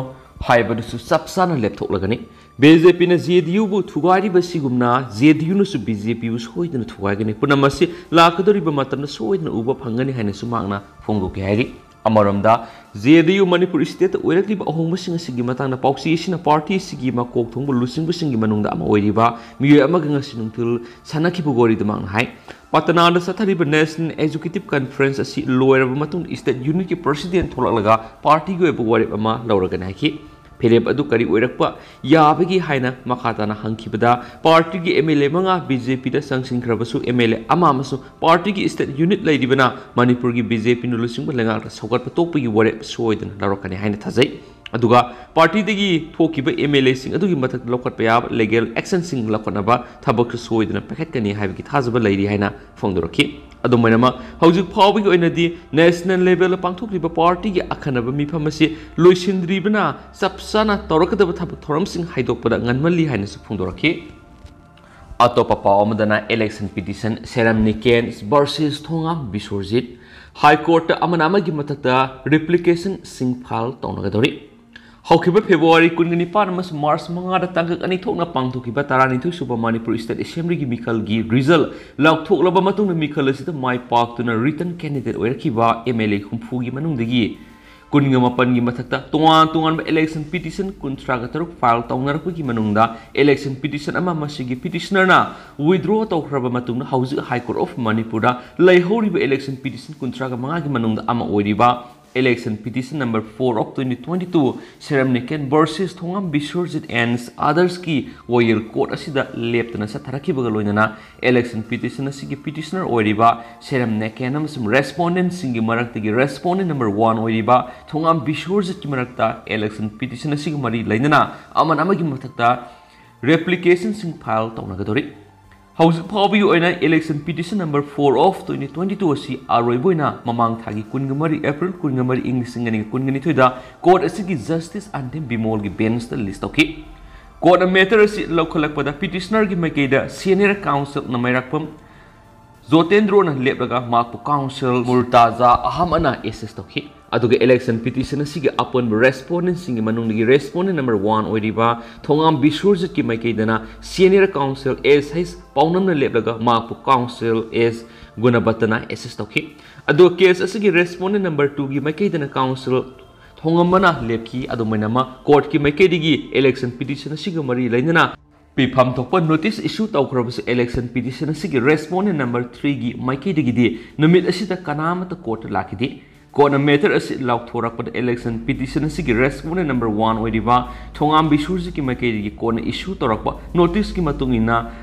ꯍꯥꯏꯕꯗꯨꯁꯨ ꯆꯞ ꯆꯥꯅ ꯂꯦꯞꯊꯣꯛꯂꯒꯅꯤ꯫ ꯕꯤ ꯖꯦ ꯄꯤꯅ ꯖꯦ ꯗꯤ ꯌꯨꯕꯨ ꯊꯨꯒꯥꯏꯔꯤꯕ ꯑꯁꯤꯒꯨꯝꯅ ꯖꯦ ꯗꯤ ꯌꯨꯅꯁꯨ ꯕꯤ ꯖꯦ ꯄꯤꯕꯨ ꯁꯣꯏꯗꯅ ꯊꯨꯒꯥꯏꯒꯅꯤ꯫ ꯄꯨꯝꯅꯃꯛ ꯑꯁꯤ ꯂꯥꯛꯀꯗꯧꯔꯤꯕ ꯃꯇꯝꯗ ꯁꯣꯏꯗꯅ ꯎꯕ ꯐꯪꯒꯅꯤ ꯍꯥꯏꯅꯁꯨ ꯃꯍꯥꯛꯅ ꯐꯣꯡꯗꯣꯛꯈꯤ ꯍꯥꯏꯔꯤ꯫ ꯑꯃꯔꯣꯝꯗ, ꯖꯦ ꯗꯤ ꯌꯨ ꯃꯅꯤꯄꯨꯔ ꯁ꯭ꯇꯦꯠꯇ ꯑꯣꯏꯔꯛꯂꯤꯕ ꯑꯍꯣꯡꯕꯁꯤꯡ ꯑꯁꯤꯒꯤ ꯃꯇꯥꯡꯗ ꯄꯥꯎꯆꯦ ꯑꯁꯤꯅ ꯄꯥꯔꯇꯤ ꯑꯁꯤꯒꯤ ꯃꯀꯣꯛ ꯊꯣꯡꯕ ꯂꯨꯆꯤꯡꯕꯁꯤꯡꯒꯤ ꯃꯅꯨꯡꯗ ꯑꯃ ꯑꯣꯏꯔꯤꯕ ꯃꯤꯑꯣꯏ ꯑꯃꯒ ꯉꯁꯤ ꯅꯨꯡꯊꯤꯜ ꯁꯥꯟꯅꯈꯤꯕ ꯋꯥꯔꯤꯗ ꯃꯍꯥꯛꯅ ꯍꯥꯏ, ꯄꯇꯅꯥꯗ ꯆꯠꯊꯔꯤꯕ ꯅꯦꯁꯅꯦꯜ ꯑꯦꯛꯖꯤꯀ꯭ꯌꯨꯇꯤꯚ ꯀꯟꯐꯔꯦꯟꯁ ꯑꯁꯤ ꯂꯣꯏꯔꯕ ꯃꯇꯨꯡꯗ ꯁ꯭ꯇꯦꯠ ꯌꯨꯅꯤꯠꯀꯤ ꯄ꯭ꯔꯁꯤꯗꯦꯟꯠ ꯊꯣꯛꯂꯛꯂꯒ ꯄꯥꯔꯇꯤꯒꯤ ꯑꯣꯏꯕ ꯋꯥꯔꯦꯞ ꯑꯃ ꯂꯧꯔꯒꯅꯤ ꯍꯥꯏꯈꯤ꯫ ꯐꯤꯔꯦꯞ ꯑꯗꯨ ꯀꯔꯤ ꯑꯣꯏꯔꯛꯄ ꯌꯥꯕꯒꯦ ꯍꯥꯏꯅ ꯃꯈꯥ ꯇꯥꯅ ꯍꯪꯈꯤꯕꯗ, ꯄꯥꯔꯇꯤꯒꯤ ꯑꯦꯝ ꯑꯦꯜ ꯑꯦ ꯃꯉꯥ ꯕꯤ ꯖꯦ ꯄꯤꯗ ꯆꯪꯁꯤꯟꯈ꯭ꯔꯕꯁꯨ ꯑꯦꯝ ꯑꯦꯜ ꯑꯦ ꯑꯃ ꯑꯃꯁꯨꯡ ꯄꯥꯔꯇꯤꯒꯤ ꯁ꯭ꯇꯦꯠ ꯌꯨꯅꯤꯠ ꯂꯩꯔꯤꯕꯅ ꯃꯅꯤꯄꯨꯔꯒꯤ ꯕꯤ ꯖꯦ ꯄꯤꯅ ꯂꯨꯆꯤꯡꯕ ꯂꯩꯉꯥꯛꯇ ꯁꯧꯒꯠꯄ ꯇꯣꯛꯄꯒꯤ ꯋꯥꯔꯦꯞ ꯁꯣꯏꯗꯅ ꯂꯧꯔꯛꯀꯅꯤ ꯍꯥꯏꯅ ꯊꯥꯖꯩ꯫ ꯑꯗꯨꯒ ꯄꯥꯔꯇꯤꯗꯒꯤ ꯊꯣꯛꯈꯤꯕ ꯑꯦꯝ ꯑꯦꯜ ꯑꯦꯁꯤꯡ ꯑꯗꯨꯒꯤ ꯃꯊꯛꯇ ꯂꯧꯈꯠꯄ ꯌꯥꯕ ꯂꯤꯒꯦꯜ ꯑꯦꯛꯁꯟꯁꯤꯡ ꯂꯧꯈꯠꯅꯕ ꯊꯕꯛꯁꯨ ꯁꯣꯏꯗꯅ ꯄꯥꯏꯈꯠꯀꯅꯤ ꯍꯥꯏꯕꯒꯤ ꯊꯥꯖꯕ ꯂꯩꯔꯤ ꯍꯥꯏꯅ ꯐꯣꯡꯗꯣꯔꯛꯈꯤ꯫ ꯑꯗꯨꯝ ꯑꯣꯏꯅꯃꯛ, ꯍꯧꯖꯤꯛ ꯐꯥꯎꯕꯒꯤ ꯑꯣꯏꯅꯗꯤ ꯅꯦꯁꯅꯦꯜ ꯂꯦꯚꯦꯜꯗ ꯄꯥꯡꯊꯣꯛꯂꯤꯕ ꯄꯥꯔꯇꯤꯒꯤ ꯑꯈꯟꯅꯕ ꯃꯤꯐꯝ ꯑꯁꯤ ꯂꯣꯏꯁꯤꯟꯗ꯭ꯔꯤꯕꯅ ꯆꯞ ꯆꯥꯅ ꯇꯧꯔꯛꯀꯗꯕ ꯊꯕꯛ ꯊꯧꯔꯝꯁꯤꯡ ꯍꯥꯏꯗꯣꯛꯄꯗ ꯉꯟꯃꯜꯂꯤ ꯍꯥꯏꯅꯁꯨ ꯐꯣꯡꯗꯣꯔꯛꯈꯤ꯫ ꯑꯇꯣꯞꯄ ꯄꯥꯎ ꯑꯃꯗꯅ election petition ꯁꯦꯔꯝ ꯅꯤꯀꯦꯟ versus ꯊꯣꯉꯥꯝ ꯕꯤꯁ꯭ꯋꯔꯖꯤꯠ, ꯍꯥꯏ ꯀꯣꯔꯠꯇ ꯑꯃꯅ ꯑꯃꯒꯤ ꯃꯊꯛꯇ replicationꯁꯤꯡ file ꯇꯧꯅꯒꯗꯧꯔꯤ꯫ ꯍꯧꯈꯤꯕ ꯐꯦꯕ꯭ꯔꯨꯋꯥꯔꯤ ꯀꯨꯟꯒ ꯅꯤꯄꯥꯟ ꯑꯃꯁꯨꯡ ꯃꯥꯔꯆ ꯃꯉꯥꯗ ꯇꯥꯡꯀꯛ ꯑꯅꯤ ꯊꯣꯛꯅ ꯄꯥꯡꯊꯣꯛꯈꯤꯕ ꯇꯔꯥꯅꯤꯊꯣꯏ ꯁꯨꯕ ꯃꯅꯤꯄꯨꯔ ꯁ꯭ꯇꯦꯠ ꯑꯦꯁꯦꯝꯕ꯭ꯂꯤꯒꯤ ꯃꯤꯈꯜꯒꯤ ꯔꯤꯖꯜ ꯂꯥꯎꯊꯣꯛꯂꯕ ꯃꯇꯨꯡꯗ, ꯃꯤꯈꯜ ꯑꯁꯤꯗ ꯃꯥꯏ ꯄꯥꯛꯇꯨꯅ written candidate ꯑꯣꯏꯔꯛꯈꯤꯕ ꯑꯦꯝ ꯑꯦꯜ ꯑꯦ ꯍꯨꯝꯐꯨꯒꯤ ꯃꯅꯨꯡꯗꯒꯤ ꯀꯨꯟꯒ ꯃꯥꯄꯟꯒꯤ ꯃꯊꯛꯇ ꯇꯣꯉꯥꯟ ꯇꯣꯉꯥꯟꯕ election petition ꯀꯨꯟꯊ꯭ꯔꯥꯒ ꯇꯔꯨꯛ file ꯇꯧꯅꯔꯛꯄꯒꯤ ꯃꯅꯨꯡꯗ election petition ꯑꯃ ꯃꯁꯤꯒꯤ petitionerꯅ withdraw ꯇꯧꯈ꯭ꯔꯕ ꯃꯇꯨꯡꯗ, ꯍꯧꯖꯤꯛ High Court of ꯃꯅꯤꯄꯨꯔꯗ ꯂꯩꯍꯧꯔꯤꯕ election petition ꯀꯨꯟꯊ꯭ꯔꯥꯒ ꯃꯉꯥꯒꯤ ꯃꯅꯨꯡꯗ ꯑꯃ ꯑꯣꯏꯔꯤꯕ Election Petition number four of twenty twenty-two, Seram Neken versus Thongam Biswajit and others ꯀꯤ ꯋꯥꯌꯦꯜ court ꯑꯁꯤꯗ ꯂꯦꯞꯇꯅ ꯆꯠꯊꯔꯛꯈꯤꯕꯒ ꯂꯣꯏꯅꯅ election petition ꯑꯁꯤꯒꯤ petitioner ꯑꯣꯏꯔꯤꯕ ꯁꯦꯔꯝ ꯅꯦꯀꯦꯟ ꯑꯃꯁꯨꯡ respondent ꯁꯤꯡꯒꯤ ꯃꯔꯛꯇꯒꯤ respondent number one ꯑꯣꯏꯔꯤꯕ ꯊꯣꯉꯥꯝ ꯕꯤꯁ꯭ꯋꯔꯖꯤꯠꯀꯤ ꯃꯔꯛꯇ election petition ꯑꯁꯤꯒ ꯃꯔꯤ ꯂꯩꯅꯅ ꯑꯃꯅ ꯑꯃꯒꯤ ꯃꯊꯛꯇ replication ꯁꯤꯡ file ꯇꯧꯅꯒꯗꯧꯔꯤ꯫ ꯍꯧꯖꯤꯛ ꯐꯥꯎꯕꯒꯤ ꯑꯣꯏꯅ election petition number four of twenty twenty-two ꯑꯁꯤ ꯑꯔꯣꯏꯕ ꯑꯣꯏꯅ ꯃꯃꯥꯡ ꯊꯥꯒꯤ ꯀꯨꯟꯒ ꯃꯔꯤ, April ꯀꯨꯟꯒ ꯃꯔꯤ, ꯏꯪ ꯂꯤꯁꯤꯡ ꯑꯅꯤꯒ ꯀꯨꯟꯒ ꯅꯤꯊꯣꯏꯗ court ꯑꯁꯤꯒꯤ Justice ꯑꯟꯗꯤꯝ ꯕꯤꯃꯣꯜꯒꯤ bench ꯇ list ꯇꯧꯈꯤ꯫ Court ꯅ matter ꯑꯁꯤ ꯂꯧꯈꯠꯂꯛꯄꯗ petitioner ꯒꯤ ꯃꯥꯏꯀꯩꯗ senior counsel ꯅ ꯃꯥꯏꯔꯥꯛꯄꯝ ꯖꯣꯇꯦꯟꯗ꯭ꯔꯣꯅ ꯂꯦꯞꯂꯒ ꯃꯍꯥꯛꯄꯨ counsel ꯃꯨꯔꯇꯥꯖꯥ ꯑꯍꯃꯗꯅ assist ꯇꯧꯈꯤ꯫ ꯑꯗꯨꯒ election petition ꯑꯁꯤꯒꯤ ꯑꯄꯨꯟꯕ respondent ꯁꯤꯡꯒꯤ ꯃꯅꯨꯡꯗꯒꯤ respondent number one ꯑꯣꯏꯔꯤꯕ ꯊꯣꯉꯥꯝ ꯕꯤꯁ꯭ꯋꯔꯖꯤꯠꯀꯤ ꯃꯥꯏꯀꯩꯗꯅ senior counsel ꯑꯦꯁ ꯍꯩꯆ ꯄꯥꯎꯅꯝꯅ ꯂꯦꯞꯂꯒ ꯃꯍꯥꯛꯄꯨ counsel ꯑꯦꯁ ꯒꯨꯅꯕꯠꯇꯅ assist ꯇꯧꯈꯤ꯫ ꯑꯗꯨꯒ case ꯑꯁꯤꯒꯤ respondent number two ꯒꯤ ꯃꯥꯏꯀꯩꯗꯅ counsel ꯊꯣꯉꯝꯕꯅ ꯂꯦꯞꯈꯤ꯫ ꯑꯗꯨꯃꯥꯏꯅꯃꯛ court ꯀꯤ ꯃꯥꯏꯀꯩꯗꯒꯤ election petition ꯑꯁꯤꯒ ꯃꯔꯤ ꯂꯩꯅꯅ ꯄꯤꯐꯝ ꯊꯣꯛꯄ notice issue ꯇꯧꯈ꯭ꯔꯕꯁꯨ election petition ꯑꯁꯤꯒꯤ respondent number three ꯒꯤ ꯃꯥꯏꯀꯩꯗꯒꯤꯗꯤ ꯅꯨꯃꯤꯠ ꯑꯁꯤꯗ ꯀꯅꯥ ꯑꯃꯠꯇ court ꯇ ꯂꯥꯛꯈꯤꯗꯦ꯫ Court ꯅ matter ꯑꯁꯤ ꯂꯥꯎꯊꯣꯔꯛꯄꯗ election petition ꯑꯁꯤꯒꯤ respondent number one ꯑꯣꯏꯔꯤꯕ ꯊꯣꯉꯥꯝ ꯕꯤꯁ꯭ꯋꯔꯖꯤꯠꯀꯤ ꯃꯥꯏꯀꯩꯗꯒꯤ court ꯅ issue ꯇꯧꯔꯛꯄ notice ꯀꯤ ꯃꯇꯨꯡ ꯏꯟꯅ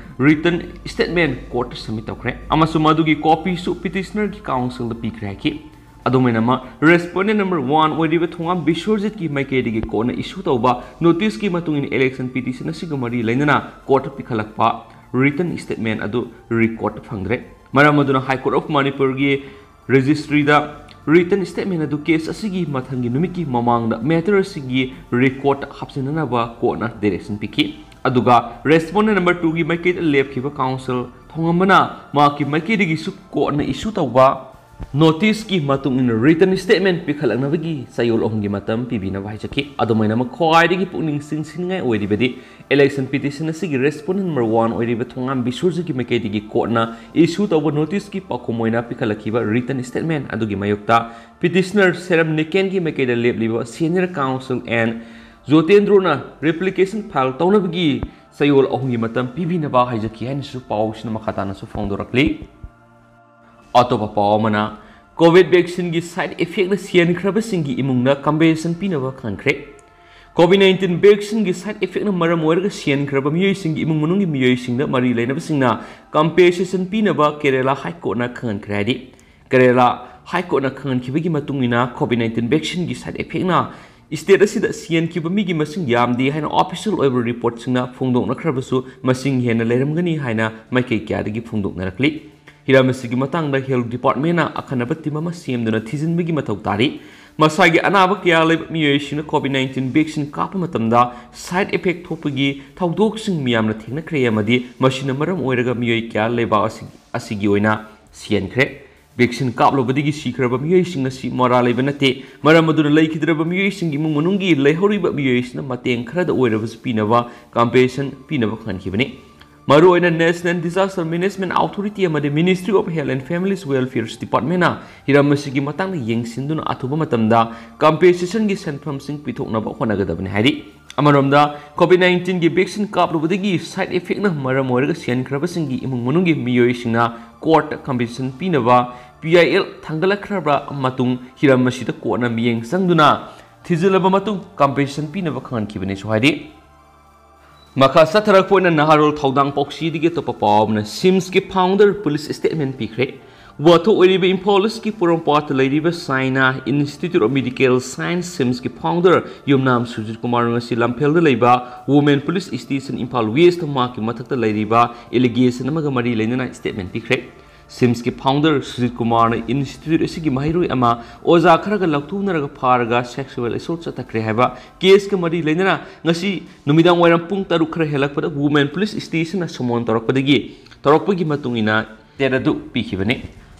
written statement court ꯇ submit ꯇꯧꯈ꯭ꯔꯦ ꯑꯃꯁꯨꯡ ꯃꯗꯨꯒꯤ copy ꯁꯨ petitioner ꯒꯤ counsel ꯗ ꯄꯤꯈ꯭ꯔꯦ ꯍꯥꯏꯈꯤ꯫ ꯑꯗꯨꯃꯥꯏꯅꯃꯛ respondent number one ꯑꯣꯏꯔꯤꯕ ꯊꯣꯉꯥꯝ ꯕꯤꯁ꯭ꯋꯔꯖꯤꯠꯀꯤ ꯃꯥꯏꯀꯩꯗꯒꯤ court ꯅ issue ꯇꯧꯕ notice ꯀꯤ ꯃꯇꯨꯡ ꯏꯟꯅ election petition ꯑꯁꯤꯒ ꯃꯔꯤ ꯂꯩꯅꯅ court ꯇ ꯄꯤꯈꯠꯂꯛꯄ written statement ꯑꯗꯨ record ꯇ ꯐꯪꯗ꯭ꯔꯦ꯫ ꯃꯔꯝ ꯑꯗꯨꯅ High Court of Manipur ꯒꯤ registry ꯗ written statement ꯑꯗꯨ case ꯑꯁꯤꯒꯤ ꯃꯊꯪꯒꯤ ꯅꯨꯃꯤꯠꯀꯤ ꯃꯃꯥꯡꯗ matter ꯑꯁꯤꯒꯤ record ꯇ ꯍꯥꯞꯆꯤꯟꯅꯅꯕ court ꯅ direction ꯄꯤꯈꯤ꯫ ꯑꯗꯨꯒ respondent number two ꯒꯤ ꯃꯥꯏꯀꯩꯗ ꯂꯦꯞꯈꯤꯕ counsel ꯊꯣꯉꯝꯕꯅ ꯃꯍꯥꯛꯀꯤ ꯃꯥꯏꯀꯩꯗꯒꯤꯁꯨ court ꯅ issue ꯇꯧꯕ notice ꯀꯤ ꯃꯇꯨꯡ ꯏꯟꯅ written statement ꯄꯤꯈꯠꯂꯛꯅꯕꯒꯤ ꯆꯌꯣꯜ ꯑꯍꯨꯝꯒꯤ ꯃꯇꯝ ꯄꯤꯕꯤꯅꯕ ꯍꯥꯏꯖꯈꯤ꯫ ꯑꯗꯨꯃꯥꯏꯅꯃꯛ ꯈ꯭ꯋꯥꯏꯗꯒꯤ ꯄꯨꯛꯅꯤꯡ ꯆꯤꯡꯁꯤꯟꯅꯤꯡꯉꯥꯏ ꯑꯣꯏꯔꯤꯕꯗꯤ election petition ꯑꯁꯤꯒꯤ respondent number one ꯑꯣꯏꯔꯤꯕ ꯊꯣꯉꯥꯝ ꯕꯤꯁ꯭ꯋꯔꯖꯤꯠꯀꯤ ꯃꯥꯏꯀꯩꯗꯒꯤ court ꯅ issue ꯇꯧꯕ notice ꯀꯤ ꯄꯥꯎꯈꯨꯝ ꯑꯣꯏꯅ ꯄꯤꯈꯠꯂꯛꯈꯤꯕ written statement ꯑꯗꯨꯒꯤ ꯃꯥꯌꯣꯛꯇ petitioner ꯁꯦꯔꯝ ꯅꯤꯀꯦꯟꯒꯤ ꯃꯥꯏꯀꯩꯗ ꯂꯦꯞꯂꯤꯕ senior counsel ꯑꯦꯟ ꯖꯣꯇꯦꯟꯗ꯭ꯔꯣꯅ replication file ꯇꯧꯅꯕꯒꯤ ꯆꯌꯣꯜ ꯑꯍꯨꯝꯒꯤ ꯃꯇꯝ ꯄꯤꯕꯤꯅꯕ ꯍꯥꯏꯖꯈꯤ ꯍꯥꯏꯅꯁꯨ ꯄꯥꯎꯁꯤꯅ ꯃꯈꯥ ꯇꯥꯅꯁꯨ ꯐꯣꯡꯗꯣꯔꯛꯂꯤ꯫ ꯑꯇꯣꯞꯄ ꯄꯥꯎ ꯑꯃꯅ, ꯀꯣꯚꯤꯗ ꯚꯦꯛꯁꯤꯟꯒꯤ ꯁꯥꯏꯗ ꯏꯐꯦꯛꯅ ꯁꯤꯍꯟꯈ꯭ꯔꯕꯁꯤꯡꯒꯤ ꯏꯃꯨꯡꯅ ꯀꯝꯄꯦꯟꯁꯦꯁꯟ ꯄꯤꯅꯕ ꯈꯪꯍꯟꯈ꯭ꯔꯦ꯫ ꯀꯣꯚꯤꯗ ꯅꯥꯏꯟꯇꯤꯟ ꯚꯦꯛꯁꯤꯟꯒꯤ ꯁꯥꯏꯗ ꯏꯐꯦꯛꯅ ꯃꯔꯝ ꯑꯣꯏꯔꯒ ꯁꯤꯍꯟꯈ꯭ꯔꯕ ꯃꯤꯑꯣꯏꯁꯤꯡꯒꯤ ꯏꯃꯨꯡ ꯃꯅꯨꯡꯒꯤ ꯃꯤꯑꯣꯏꯁꯤꯡꯗ ꯃꯔꯤ ꯂꯩꯅꯕꯁꯤꯡꯅ ꯀꯝꯄꯦꯟꯁꯦꯁꯟ ꯄꯤꯅꯕ ꯀꯦꯔꯦꯂꯥ ꯍꯥꯏ ꯀꯣꯔꯠꯅ ꯈꯪꯍꯟꯈ꯭ꯔꯦ꯫ ꯍꯥꯏꯗꯤ, ꯀꯦꯔꯦꯂꯥ ꯍꯥꯏ ꯀꯣꯔꯠꯅ ꯈꯪꯍꯟꯈꯤꯕꯒꯤ ꯃꯇꯨꯡ ꯏꯟꯅ, ꯀꯣꯚꯤꯗ ꯅꯥꯏꯟꯇꯤꯟ ꯚꯦꯛꯁꯤꯟꯒꯤ ꯁꯥꯏꯗ ꯏꯐꯦꯛꯅ ꯁ꯭ꯇꯦꯠ ꯑꯁꯤꯗ ꯁꯤꯍꯟꯈꯤꯕ ꯃꯤꯒꯤ ꯃꯁꯤꯡ ꯌꯥꯝꯗꯦ ꯍꯥꯏꯅ ꯑꯣꯐꯤꯁꯤꯌꯦꯜ ꯑꯣꯏꯕ ꯔꯤꯄꯣꯔꯠꯁꯤꯡꯅ ꯐꯣꯡꯗꯣꯛꯅꯈ꯭ꯔꯕꯁꯨ, ꯃꯁꯤꯡ ꯍꯦꯟꯅ ꯂꯩꯔꯝꯒꯅꯤ ꯍꯥꯏꯅ ꯃꯥꯏꯀꯩ ꯀꯌꯥꯗꯒꯤ ꯐꯣꯡꯗꯣꯛꯅꯔꯛꯂꯤ꯫ ꯍꯤꯔꯝ ꯑꯁꯤꯒꯤ ꯃꯇꯥꯡꯗ ꯍꯦꯜꯊ ꯗꯤꯄꯥꯔꯠꯃꯦꯟꯅ ꯑꯈꯟꯅꯕ ꯇꯤꯝ ꯑꯃ ꯁꯦꯝꯗꯨꯅ ꯊꯤꯖꯤꯟꯕꯒꯤ ꯃꯊꯧ ꯇꯥꯔꯤ꯫ ꯃꯁꯥꯒꯤ ꯑꯅꯥꯕ ꯀꯌꯥ ꯂꯩꯕ ꯃꯤꯑꯣꯏꯁꯤꯡꯅ ꯀꯣꯚꯤꯗ ꯅꯥꯏꯟꯇꯤꯟ ꯚꯦꯛꯁꯤꯟ ꯀꯥꯞꯄ ꯃꯇꯝꯗ ꯁꯥꯏꯗ ꯏꯐꯦꯛ ꯊꯣꯛꯄꯒꯤ ꯊꯧꯗꯣꯛꯁꯤꯡ ꯃꯤꯌꯥꯝꯅ ꯊꯦꯡꯅꯈ꯭ꯔꯦ, ꯑꯃꯗꯤ ꯃꯁꯤꯅ ꯃꯔꯝ ꯑꯣꯏꯔꯒ ꯃꯤꯑꯣꯏ ꯀꯌꯥ ꯂꯩꯕꯥꯛ ꯑꯁꯤ, ꯑꯁꯤꯒꯤ ꯑꯣꯏꯅ ꯁꯤꯍꯟꯈ꯭ꯔꯦ꯫ ꯚꯦꯛꯁꯤꯟ ꯀꯥꯞꯂꯨꯕꯗꯒꯤ ꯁꯤꯈ꯭ꯔꯕ ꯃꯤꯑꯣꯏꯁꯤꯡ ꯑꯁꯤ ꯃꯔꯥ ꯂꯩꯕ ꯅꯠꯇꯦ꯫ ꯃꯔꯝ ꯑꯗꯨꯅ ꯂꯩꯈꯤꯗ꯭ꯔꯕ ꯃꯤꯑꯣꯏꯁꯤꯡꯒꯤ ꯏꯃꯨꯡ ꯃꯅꯨꯡꯒꯤ ꯂꯩꯍꯧꯔꯤꯕ ꯃꯤꯑꯣꯏꯁꯤꯡꯅ ꯃꯇꯦꯡ ꯈꯔꯗ ꯑꯣꯏꯔꯕꯁꯨ ꯄꯤꯅꯕ ꯀꯝꯄꯦꯟꯁꯦꯁꯟ ꯄꯤꯅꯕ ꯈꯪꯍꯟꯈꯤꯕꯅꯤ꯫ ꯃꯔꯨꯑꯣꯏꯅ National Disaster Management Authority ꯑꯃꯗꯤ Ministry of Health and Family Welfare ꯗꯤꯄꯥꯔꯠꯃꯦꯟꯅ ꯍꯤꯔꯝ ꯑꯁꯤꯒꯤ ꯃꯇꯥꯡꯗ ꯌꯦꯡꯁꯤꯟꯗꯨꯅ ꯑꯊꯨꯕ ꯃꯇꯝꯗ ꯀꯝꯄꯦꯟꯁꯦꯁꯟꯒꯤ ꯁꯦꯟꯐꯝꯁꯤꯡ ꯄꯤꯊꯣꯛꯅꯕ ꯍꯣꯠꯅꯒꯗꯕꯅꯤ ꯍꯥꯏꯔꯤ꯫ ꯑꯃꯔꯣꯝꯗ, ꯀꯣꯚꯤꯗ ꯅꯥꯏꯟꯇꯤꯟꯒꯤ ꯚꯦꯛꯁꯤꯟ ꯀꯥꯞꯂꯨꯕꯗꯒꯤ ꯁꯥꯏꯗ ꯏꯐꯦꯛꯅ ꯃꯔꯝ ꯑꯣꯏꯔꯒ ꯁꯤꯍꯟꯈ꯭ꯔꯕꯁꯤꯡꯒꯤ ꯏꯃꯨꯡ ꯃꯅꯨꯡꯒꯤ ꯃꯤꯑꯣꯏꯁꯤꯡꯅ ꯀꯣꯔꯠꯇ ꯀꯝꯄꯦꯟꯁꯦꯁꯟ ꯄꯤꯅꯕ ꯄꯤ ꯑꯥꯏ ꯑꯦꯜ ꯊꯥꯡꯒꯠꯂꯛꯈ꯭ꯔꯕ ꯃꯇꯨꯡ, ꯍꯤꯔꯝ ꯑꯁꯤꯗ ꯀꯣꯔꯠꯅ ꯃꯤꯠꯌꯦꯡ ꯆꯪꯗꯨꯅ ꯊꯤꯖꯤꯜꯂꯕ ꯃꯇꯨꯡ ꯀꯝꯄꯦꯟꯁꯦꯁꯟ ꯄꯤꯅꯕ ꯈꯪꯍꯟꯈꯤꯕꯅꯤꯁꯨ ꯍꯥꯏꯔꯤ꯫ ꯃꯈꯥ ꯆꯠꯊꯔꯛꯄ ꯑꯣꯏꯅ ꯅꯍꯥꯔꯣꯜ ꯊꯧꯗꯥꯡ ꯄꯥꯎꯆꯦꯗꯒꯤ ꯑꯇꯣꯞꯄ ꯄꯥꯎ ꯑꯃꯅ ꯁꯤꯝꯁꯀꯤ ꯐꯥꯎꯟꯗꯔ ꯄꯨꯂꯤꯁ ꯁ꯭ꯇꯦꯠꯃꯦꯟ ꯄꯤꯈ꯭ꯔꯦ꯫ ꯋꯥꯊꯣꯛ ꯑꯣꯏꯔꯤꯕ ꯏꯝꯐꯥꯜ ꯏꯁꯀꯤ ꯄꯣꯔꯣꯝꯄꯥꯠꯇ ꯂꯩꯔꯤꯕ ꯆꯥꯏꯅꯥ ꯏꯟꯁꯇꯤꯇ꯭ꯌꯨꯠ ꯑꯣꯐ ꯃꯦꯗꯤꯀꯦꯜ ꯁꯥꯏꯟꯁ, ꯁꯤꯝꯁꯀꯤ ꯐꯥꯎꯟꯗꯔ ꯌꯨꯝꯅꯥꯝ ꯁꯨꯖꯤꯠ ꯀꯨꯃꯥꯔ ꯉꯁꯤ ꯂꯝꯐꯦꯜꯗ ꯂꯩꯕ women police station Imphal west ꯃꯍꯥꯛꯀꯤ ꯃꯊꯛꯇ ꯂꯩꯔꯤꯕ ꯑꯦꯂꯤꯒꯦꯁꯟ ꯑꯃꯒ ꯃꯔꯤ ꯂꯩꯅꯅ ꯁ꯭ꯇꯦꯠꯃꯦꯟ ꯄꯤꯈ꯭ꯔꯦ꯫ ꯁꯤꯝꯁꯀꯤ ꯐꯥꯎꯟꯗꯔ ꯁꯨꯖꯤꯠ ꯀꯨꯃꯥꯔꯅ ꯏꯟꯁꯇꯤꯇ꯭ꯌꯨꯠ ꯑꯁꯤꯒꯤ ꯃꯍꯩꯔꯣꯏ ꯑꯃ ꯑꯣꯖꯥ ꯈꯔꯒ ꯂꯧꯊꯣꯛꯅꯔꯒ ꯐꯥꯔꯒ ꯁꯦꯛꯁꯨꯋꯦꯜ ꯑꯦꯁꯣꯜꯠ ꯆꯠꯊꯈ꯭ꯔꯦ ꯍꯥꯏꯕ ꯀꯦꯁꯀ ꯃꯔꯤ ꯂꯩꯅꯅ ꯉꯁꯤ ꯅꯨꯃꯤꯗꯥꯡ ꯋꯥꯏꯔꯝ ꯄꯨꯡ ꯇꯔꯨꯛ ꯈꯔ ꯍꯦꯜꯂꯛꯄꯗ ꯋꯨꯃꯦꯟ ꯄꯨꯂꯤꯁ ꯁ꯭ꯇꯦꯁꯟꯅ ꯁꯃꯣꯟ ꯇꯧꯔꯛꯄꯗꯒꯤ, ꯇꯧꯔꯛꯄꯒꯤ ꯃꯇꯨꯡ ꯏꯟꯅ ꯇꯦꯠ ꯑꯗꯨ ꯄꯤꯈꯤꯕꯅꯤ꯫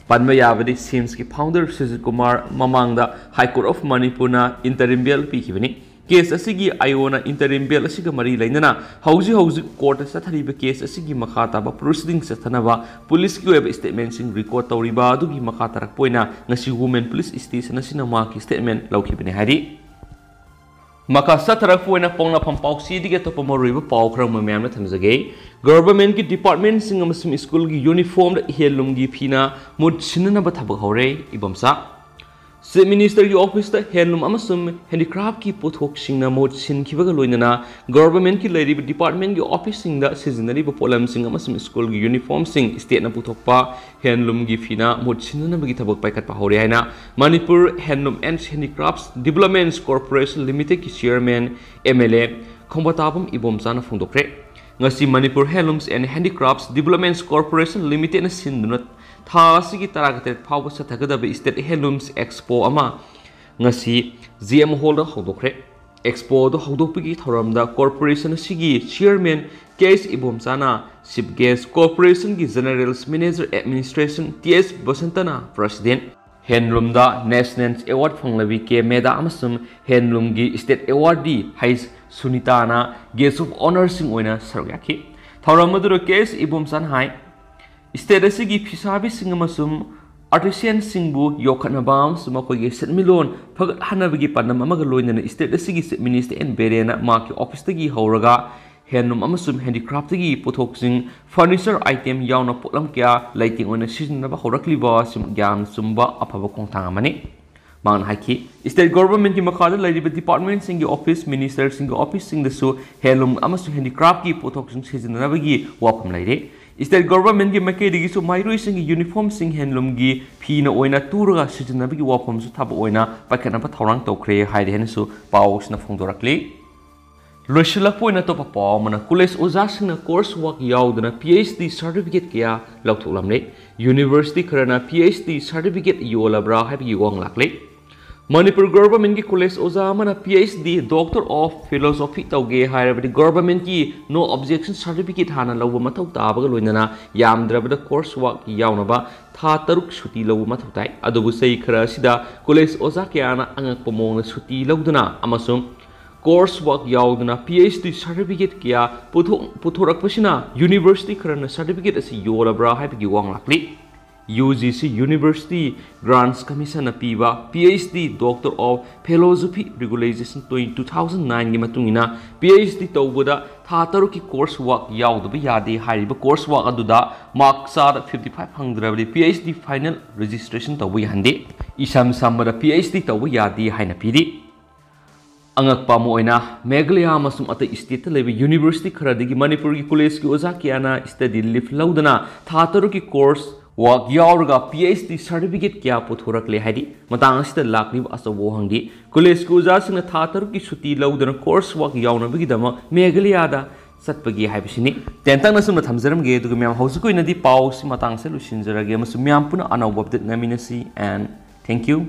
ꯄꯟꯕ ꯌꯥꯕꯗꯤ ꯁꯤꯝꯁꯀꯤ ꯐꯥꯎꯟꯗꯔ ꯁꯨꯖꯤꯠ ꯀꯨꯃꯥꯔ ꯃꯃꯥꯡꯗ ꯍꯥꯏ ꯀꯣꯔꯠ ꯑꯣꯐ ꯃꯅꯤꯄꯨꯔꯅ ꯏꯟꯇꯔꯤꯝ ꯕꯦꯜ ꯄꯤꯈꯤꯕꯅꯤ꯫ ꯀꯦꯁ ꯑꯁꯤꯒꯤ ꯑꯥꯏ ꯑꯣꯅ ꯏꯟꯇꯔꯤꯝ ꯕꯦꯜ ꯑꯁꯤꯒ ꯃꯔꯤ ꯂꯩꯅꯅ ꯍꯧꯖꯤꯛ ꯍꯧꯖꯤꯛ ꯀꯣꯔꯠꯇ ꯆꯠꯊꯔꯤꯕ ꯀꯦꯁ ꯑꯁꯤꯒꯤ ꯃꯈꯥ ꯇꯥꯕ ꯄ꯭ꯔꯣꯁꯤꯗꯤꯡ ꯆꯠꯊꯅꯕ ꯄꯨꯂꯤꯁꯀꯤ ꯑꯣꯏꯕ ꯁ꯭ꯇꯦꯠꯃꯦꯟꯁꯤꯡ ꯔꯦꯀꯣꯔꯗ ꯇꯧꯔꯤꯕ ꯑꯗꯨꯒꯤ ꯃꯈꯥ ꯇꯥꯔꯛꯄ ꯑꯣꯏꯅ ꯉꯁꯤ ꯋꯨꯃꯦꯟ ꯄꯨꯂꯤꯁ ꯁ꯭ꯇꯦꯁꯟ ꯑꯁꯤꯅ ꯃꯍꯥꯛꯀꯤ ꯁ꯭ꯇꯦꯠꯃꯦꯟ ꯂꯧꯈꯤꯕꯅꯤ ꯍꯥꯏꯔꯤ꯫ ꯃꯈꯥ ꯆꯠꯊꯔꯛꯄ ꯑꯣꯏꯅ ꯄꯣꯛꯅꯐꯝ ꯄꯥꯎꯆꯦꯗꯒꯤ ꯑꯇꯣꯞꯄ ꯃꯔꯨꯑꯣꯏꯕ ꯄꯥꯎ ꯈꯔ ꯑꯃ ꯃꯌꯥꯝꯅ ꯊꯝꯖꯒꯦ꯫ ꯒꯚꯔꯟꯃꯦꯟꯠꯀꯤ ꯗꯤꯄꯥꯔꯠꯃꯦꯟꯠꯁꯤꯡ ꯑꯃꯁꯨꯡ ꯁ꯭ꯀꯨꯜꯒꯤ ꯌꯨꯅꯤꯐꯣꯔꯝꯗ ꯍꯦꯟꯂꯨꯝꯒꯤ ꯐꯤꯅ ꯃꯍꯨꯠ ꯁꯤꯟꯅꯅꯕ ꯊꯕꯛ ꯍꯧꯔꯦ꯫ ꯏꯕꯣꯝꯆꯥ꯫ ꯆꯤꯐ ꯃꯤꯅꯤꯁꯇꯔꯒꯤ ꯑꯣꯐꯤꯁꯇ ꯍꯦꯟꯂꯨꯝ ꯑꯃꯁꯨꯡ ꯍꯦꯟꯗꯤꯀ꯭ꯔꯥꯐꯀꯤ ꯄꯣꯠꯊꯣꯛꯁꯤꯡꯅ ꯃꯍꯨꯠ ꯁꯤꯟꯈꯤꯕꯒ ꯂꯣꯏꯅꯅ ꯒꯚꯔꯟꯃꯦꯟꯠꯀꯤ ꯂꯩꯔꯤꯕ ꯗꯤꯄꯥꯔꯠꯃꯦꯟꯠꯀꯤ ꯑꯣꯐꯤꯁꯁꯤꯡꯗ ꯁꯤꯖꯤꯟꯅꯔꯤꯕ ꯄꯣꯠꯂꯝꯁꯤꯡ ꯑꯃꯁꯨꯡ ꯁ꯭ꯀꯨꯜꯒꯤ ꯌꯨꯅꯤꯐꯣꯔꯝꯁꯤꯡ ꯁ꯭ꯇꯦꯠꯅ ꯄꯨꯊꯣꯛꯄ ꯍꯦꯟꯂꯨꯝꯒꯤ ꯐꯤꯅ ꯃꯍꯨꯠ ꯁꯤꯟꯅꯅꯕꯒꯤ ꯊꯕꯛ ꯄꯥꯏꯈꯠꯄ ꯍꯧꯔꯦ ꯍꯥꯏꯅ Manipur handloom and handicrafts developments corporation ꯂꯤꯃꯤꯇꯦꯗꯀꯤ ꯆꯤꯌꯔꯃꯦꯟ ꯑꯦꯝ ꯑꯦꯜ ꯑꯦ ꯈꯣꯡꯕꯥꯇꯥꯕꯝ ꯏꯕꯣꯝꯆꯥꯅ ꯐꯣꯡꯗꯣꯛꯈ꯭ꯔꯦ꯫ ꯉꯁꯤ Manipur handlooms and handicrafts developments corporation ꯂꯤꯃꯤꯇꯦꯗꯅ ꯁꯤꯟꯗꯨꯅ ꯊꯥ ꯑꯁꯤꯒꯤ ꯇꯔꯥꯇꯔꯦꯠ ꯐꯥꯎꯕ ꯆꯠꯊꯒꯗꯕ ꯁ꯭ꯇꯦꯠ ꯍꯦꯟꯂꯨꯝꯁ ꯑꯦꯛꯁꯄꯣ ꯑꯃ ꯉꯁꯤ ꯖꯤ ꯑꯦꯝ ꯍꯣꯜꯗ ꯍꯧꯗꯣꯛꯈ꯭ꯔꯦ꯫ ꯑꯦꯛꯁꯄꯣ ꯑꯗꯨ ꯍꯧꯗꯣꯛꯄꯒꯤ ꯊꯧꯔꯝꯗ ꯀꯣꯔꯄꯣꯔꯦꯁꯟ ꯑꯁꯤꯒꯤ ꯆꯤꯌꯔꯃꯦꯟ ꯀꯦ ꯑꯦꯁ ꯏꯕꯣꯝꯆꯥꯅ ꯆꯤꯐ ꯒꯦꯁ, ꯀꯣꯔꯄꯣꯔꯦꯁꯟꯒꯤ general manager administration T S ꯕꯁꯟꯇꯅ ꯄ꯭ꯔꯁꯤꯗꯦꯟꯠ, ꯍꯦꯟꯂꯨꯝꯗ ꯅꯦꯁꯅꯦꯜ ꯑꯦꯋꯥꯔꯗ ꯐꯪꯂꯕꯤ ꯀꯦ ꯃꯦꯗꯥ ꯑꯃꯁꯨꯡ ꯍꯦꯟꯂꯨꯝꯒꯤ ꯁ꯭ꯇꯦꯠ ꯑꯦꯋꯥꯔꯗꯤ ꯍꯩꯆ ꯁꯨꯅꯤꯇꯥꯅ ꯒꯦꯁ ꯑꯣꯐ ꯑꯣꯅꯔꯁꯤꯡ ꯑꯣꯏꯅ ꯁꯔꯨꯛ ꯌꯥꯈꯤ꯫ ꯊꯧꯔꯝ ꯑꯗꯨꯗ ꯀꯦ ꯑꯦꯁ ꯏꯕꯣꯝꯆꯥꯅ ꯍꯥꯏ, ꯁ꯭ꯇꯦꯠ ꯑꯁꯤꯒꯤ ꯐꯤꯁꯥꯕꯤꯁꯤꯡ ꯑꯃꯁꯨꯡ ꯑꯥꯔꯇꯤꯁꯤꯌꯟꯁꯤꯡꯕꯨ ꯌꯣꯛꯈꯠꯅꯕ ꯑꯃꯁꯨꯡ ꯃꯈꯣꯏꯒꯤ ꯁꯦꯟꯃꯤꯠꯂꯣꯟ ꯐꯒꯠꯍꯟꯅꯕꯒꯤ ꯄꯥꯟꯗꯝ ꯑꯃꯒ ꯂꯣꯏꯅꯅ ꯁ꯭ꯇꯦꯠ ꯑꯁꯤꯒꯤ ꯆꯤꯐ ꯃꯤꯅꯤꯁꯇꯔ ꯑꯦꯟ ꯕꯤꯔꯦꯟꯅ ꯃꯍꯥꯛꯀꯤ ꯑꯣꯐꯤꯁꯇꯒꯤ ꯍꯧꯔꯒ ꯍꯦꯟꯂꯨꯝ ꯑꯃꯁꯨꯡ ꯍꯦꯟꯗꯤꯀ꯭ꯔꯥꯐꯇꯒꯤ ꯄꯣꯠꯊꯣꯛꯁꯤꯡ, ꯐꯔꯅꯤꯆꯔ ꯑꯥꯏꯇꯦꯝ ꯌꯥꯎꯅ ꯄꯣꯠꯂꯝ ꯀꯌꯥ ꯂꯩꯇꯦꯡ ꯑꯣꯏꯅ ꯁꯤꯖꯤꯟꯅꯕ ꯍꯧꯔꯛꯂꯤꯕ ꯑꯁꯤ ꯌꯥꯝꯅ ꯆꯨꯝꯕ ꯑꯐꯕ ꯈꯣꯡꯊꯥꯡ ꯑꯃꯅꯤ꯫ ꯃꯍꯥꯛꯅ ꯍꯥꯏꯈꯤ, ꯁ꯭ꯇꯦꯠ ꯒꯚꯔꯟꯃꯦꯟꯠꯀꯤ ꯃꯈꯥꯗ ꯂꯩꯔꯤꯕ ꯗꯤꯄꯥꯔꯠꯃꯦꯟꯠꯁꯤꯡꯒꯤ ꯑꯣꯐꯤꯁ, ꯃꯤꯅꯤꯁꯇꯔꯁꯤꯡꯒꯤ ꯑꯣꯐꯤꯁꯁꯤꯡꯗꯁꯨ ꯍꯦꯟꯂꯨꯝ ꯑꯃꯁꯨꯡ ꯍꯦꯟꯗꯤꯀ꯭ꯔꯥꯐꯀꯤ ꯄꯣꯠꯊꯣꯛꯁꯤꯡ ꯁꯤꯖꯤꯟꯅꯅꯕꯒꯤ ꯋꯥꯐꯝ ꯂꯩꯔꯦ꯫ ꯁ꯭ꯇꯦꯠ ꯒꯚꯔꯟꯃꯦꯟꯠꯀꯤ ꯃꯥꯏꯀꯩꯗꯒꯤꯁꯨ ꯃꯍꯩꯔꯣꯏꯁꯤꯡꯒꯤ ꯌꯨꯅꯤꯐꯣꯔꯝꯁꯤꯡ ꯍꯦꯟꯂꯨꯝꯒꯤ ꯐꯤꯅ ꯑꯣꯏꯅ ꯇꯨꯔꯒ ꯁꯤꯖꯤꯟꯅꯕꯒꯤ ꯋꯥꯐꯝꯁꯨ ꯊꯕꯛ ꯑꯣꯏꯅ ꯄꯥꯏꯈꯠꯅꯕ ꯊꯧꯔꯥꯡ ꯇꯧꯈ꯭ꯔꯦ ꯍꯥꯏꯔꯦ ꯍꯥꯏꯅꯁꯨ ꯄꯥꯎꯁꯤꯅ ꯐꯣꯡꯗꯣꯔꯛꯂꯤ꯫ ꯂꯣꯏꯁꯤꯜꯂꯛꯄ ꯑꯣꯏꯅ ꯑꯇꯣꯞꯄ ꯄꯥꯎ ꯑꯃꯅ, ꯀꯣꯂꯦꯖ ꯑꯣꯖꯥꯁꯤꯡꯅ ꯀꯣꯔꯁ ꯋꯥꯔꯛ ꯌꯥꯎꯗꯅ ꯄꯤ ꯑꯩꯆ ꯗꯤ ꯁꯥꯔꯇꯤꯐꯤꯀꯦꯠ ꯀꯌꯥ ꯂꯧꯊꯣꯛꯂꯝꯂꯦ꯫ ꯌꯨꯅꯤꯚꯔꯁꯤꯇꯤ ꯈꯔꯅ ꯄꯤ ꯑꯩꯆ ꯗꯤ ꯁꯥꯔꯇꯤꯐꯤꯀꯦꯠ ꯌꯣꯜꯂꯕ꯭ꯔꯥ ꯍꯥꯏꯕꯒꯤ ꯋꯥꯍꯪ ꯂꯥꯛꯂꯦ꯫ ꯃꯅꯤꯄꯨꯔ ꯒꯚꯔꯟꯃꯦꯟꯠꯀꯤ ꯀꯣꯂꯦꯖ ꯑꯣꯖꯥ ꯑꯃꯅ P H D, doctor of philosophy ꯇꯧꯒꯦ ꯍꯥꯏꯔꯕꯗꯤ ꯒꯚꯔꯟꯃꯦꯟꯠꯀꯤ ꯅꯣ ꯑꯣꯕꯖꯦꯛꯁꯟ ꯁꯥꯔꯇꯤꯐꯤꯀꯦꯠ ꯍꯥꯟꯅ ꯂꯧꯕ ꯃꯊꯧ ꯇꯥꯕꯒ ꯂꯣꯏꯅꯅ ꯌꯥꯝꯗ꯭ꯔꯕꯗ ꯀꯣꯔꯁ ꯋꯥꯔꯛ ꯌꯥꯎꯅꯕ ꯊꯥ ꯇꯔꯨꯛ ꯁꯨꯇꯤ ꯂꯧꯕ ꯃꯊꯧ ꯇꯥꯏ꯫ ꯑꯗꯨꯕꯨ ꯆꯍꯤ ꯈꯔ ꯑꯁꯤꯗ ꯀꯣꯂꯦꯖ ꯑꯣꯖꯥ ꯀꯌꯥꯅ ꯑꯉꯛꯄ ꯃꯑꯣꯡꯗ ꯁꯨꯇꯤ ꯂꯧꯗꯨꯅ ꯑꯃꯁꯨꯡ ꯀꯣꯔꯁ ꯋꯥꯔꯛ ꯌꯥꯎꯗꯅ ꯄꯤ ꯑꯩꯆ ꯗꯤ ꯁꯥꯔꯇꯤꯐꯤꯀꯦꯠ ꯀꯌꯥ ꯄꯨꯊꯣꯛ-, ꯄꯨꯊꯣꯔꯛꯄꯁꯤꯅ ꯌꯨꯅꯤꯚꯔꯁꯤꯇꯤ ꯈꯔꯅ ꯁꯥꯔꯇꯤꯐꯤꯀꯦꯠ ꯑꯁꯤ ꯌꯣꯜꯂꯕ꯭ꯔꯥ ꯍꯥꯏꯕꯒꯤ ꯋꯥꯍꯪ ꯂꯥꯛꯂꯤ꯫ UGC University Grants Commissionꯅ ꯄꯤꯕ PhD Doctor of Philosophy Regularization two thousand nineꯒꯤ ꯃꯇꯨꯡ ꯏꯟꯅ PhD ꯇꯧꯕꯗ ꯊꯥ ꯇꯔꯨꯛꯀꯤ course work ꯌꯥꯎꯗꯕ ꯌꯥꯗꯦ꯫ ꯍꯥꯏꯔꯤꯕ course work ꯑꯗꯨꯗ mark ꯆꯥꯗ fifty five ꯐꯪꯗ꯭ꯔꯕꯗꯤ PhD final registration ꯇꯧꯕ ꯌꯥꯍꯟꯗꯦ꯫ ꯏꯁꯝ ꯁꯝꯕꯗ PhD ꯇꯧꯕ ꯌꯥꯗꯦ ꯍꯥꯏꯅ ꯄꯤꯔꯤ꯫ ꯑꯉꯛꯄ ꯑꯃ ꯑꯣꯏꯅ, ꯃꯦꯘꯥꯂꯌꯥ ꯑꯃꯁꯨꯡ ꯑꯇꯩ stateꯇ ꯂꯩꯕ university ꯈꯔꯗꯒꯤ ꯃꯅꯤꯄꯨꯔꯒꯤ collegeꯀꯤ ꯑꯣꯖꯥ ꯀꯌꯥꯅ study leave ꯂꯧꯗꯅ ꯊꯥ ꯇꯔꯨꯛꯀꯤ course work ꯌꯥꯎꯔꯒ PhD certificate ꯀꯌꯥ ꯄꯨꯊꯣꯔꯛꯂꯦ ꯍꯥꯏꯔꯤ꯫ ꯃꯇꯥꯡ ꯑꯁꯤꯗ ꯂꯥꯛꯂꯤꯕ ꯑꯆꯧꯕ ꯋꯥꯍꯪꯗꯤ, collegeꯀꯤ ꯑꯣꯖꯥꯁꯤꯡꯅ ꯊꯥ ꯇꯔꯨꯛꯀꯤ ꯁꯨꯇꯤ ꯂꯧꯗꯅ course work ꯌꯥꯎꯅꯕꯒꯤꯗꯃꯛ ꯃꯦꯘꯥꯂꯌꯥꯗ ꯆꯠꯄꯒꯦ ꯍꯥꯏꯕꯁꯤꯅꯤ꯫ ꯇꯦꯟꯇꯛꯅ ꯁꯨꯝꯅ ꯊꯝꯖꯔꯝꯒꯦ, ꯑꯗꯨꯒ ꯃꯌꯥꯝ, ꯍꯧꯖꯤꯛꯀꯤ ꯑꯣꯏꯅꯗꯤ ꯄꯥꯎꯁꯤ ꯃꯇꯥꯡꯁꯤꯗ ꯂꯣꯏꯁꯤꯟꯖꯔꯒꯦ, ꯑꯃꯁꯨꯡ ꯃꯌꯥꯝ ꯄꯨꯟꯅ ꯑꯅꯧꯕ update ꯉꯥꯏꯃꯤꯟꯅꯁꯤ, and thank you꯫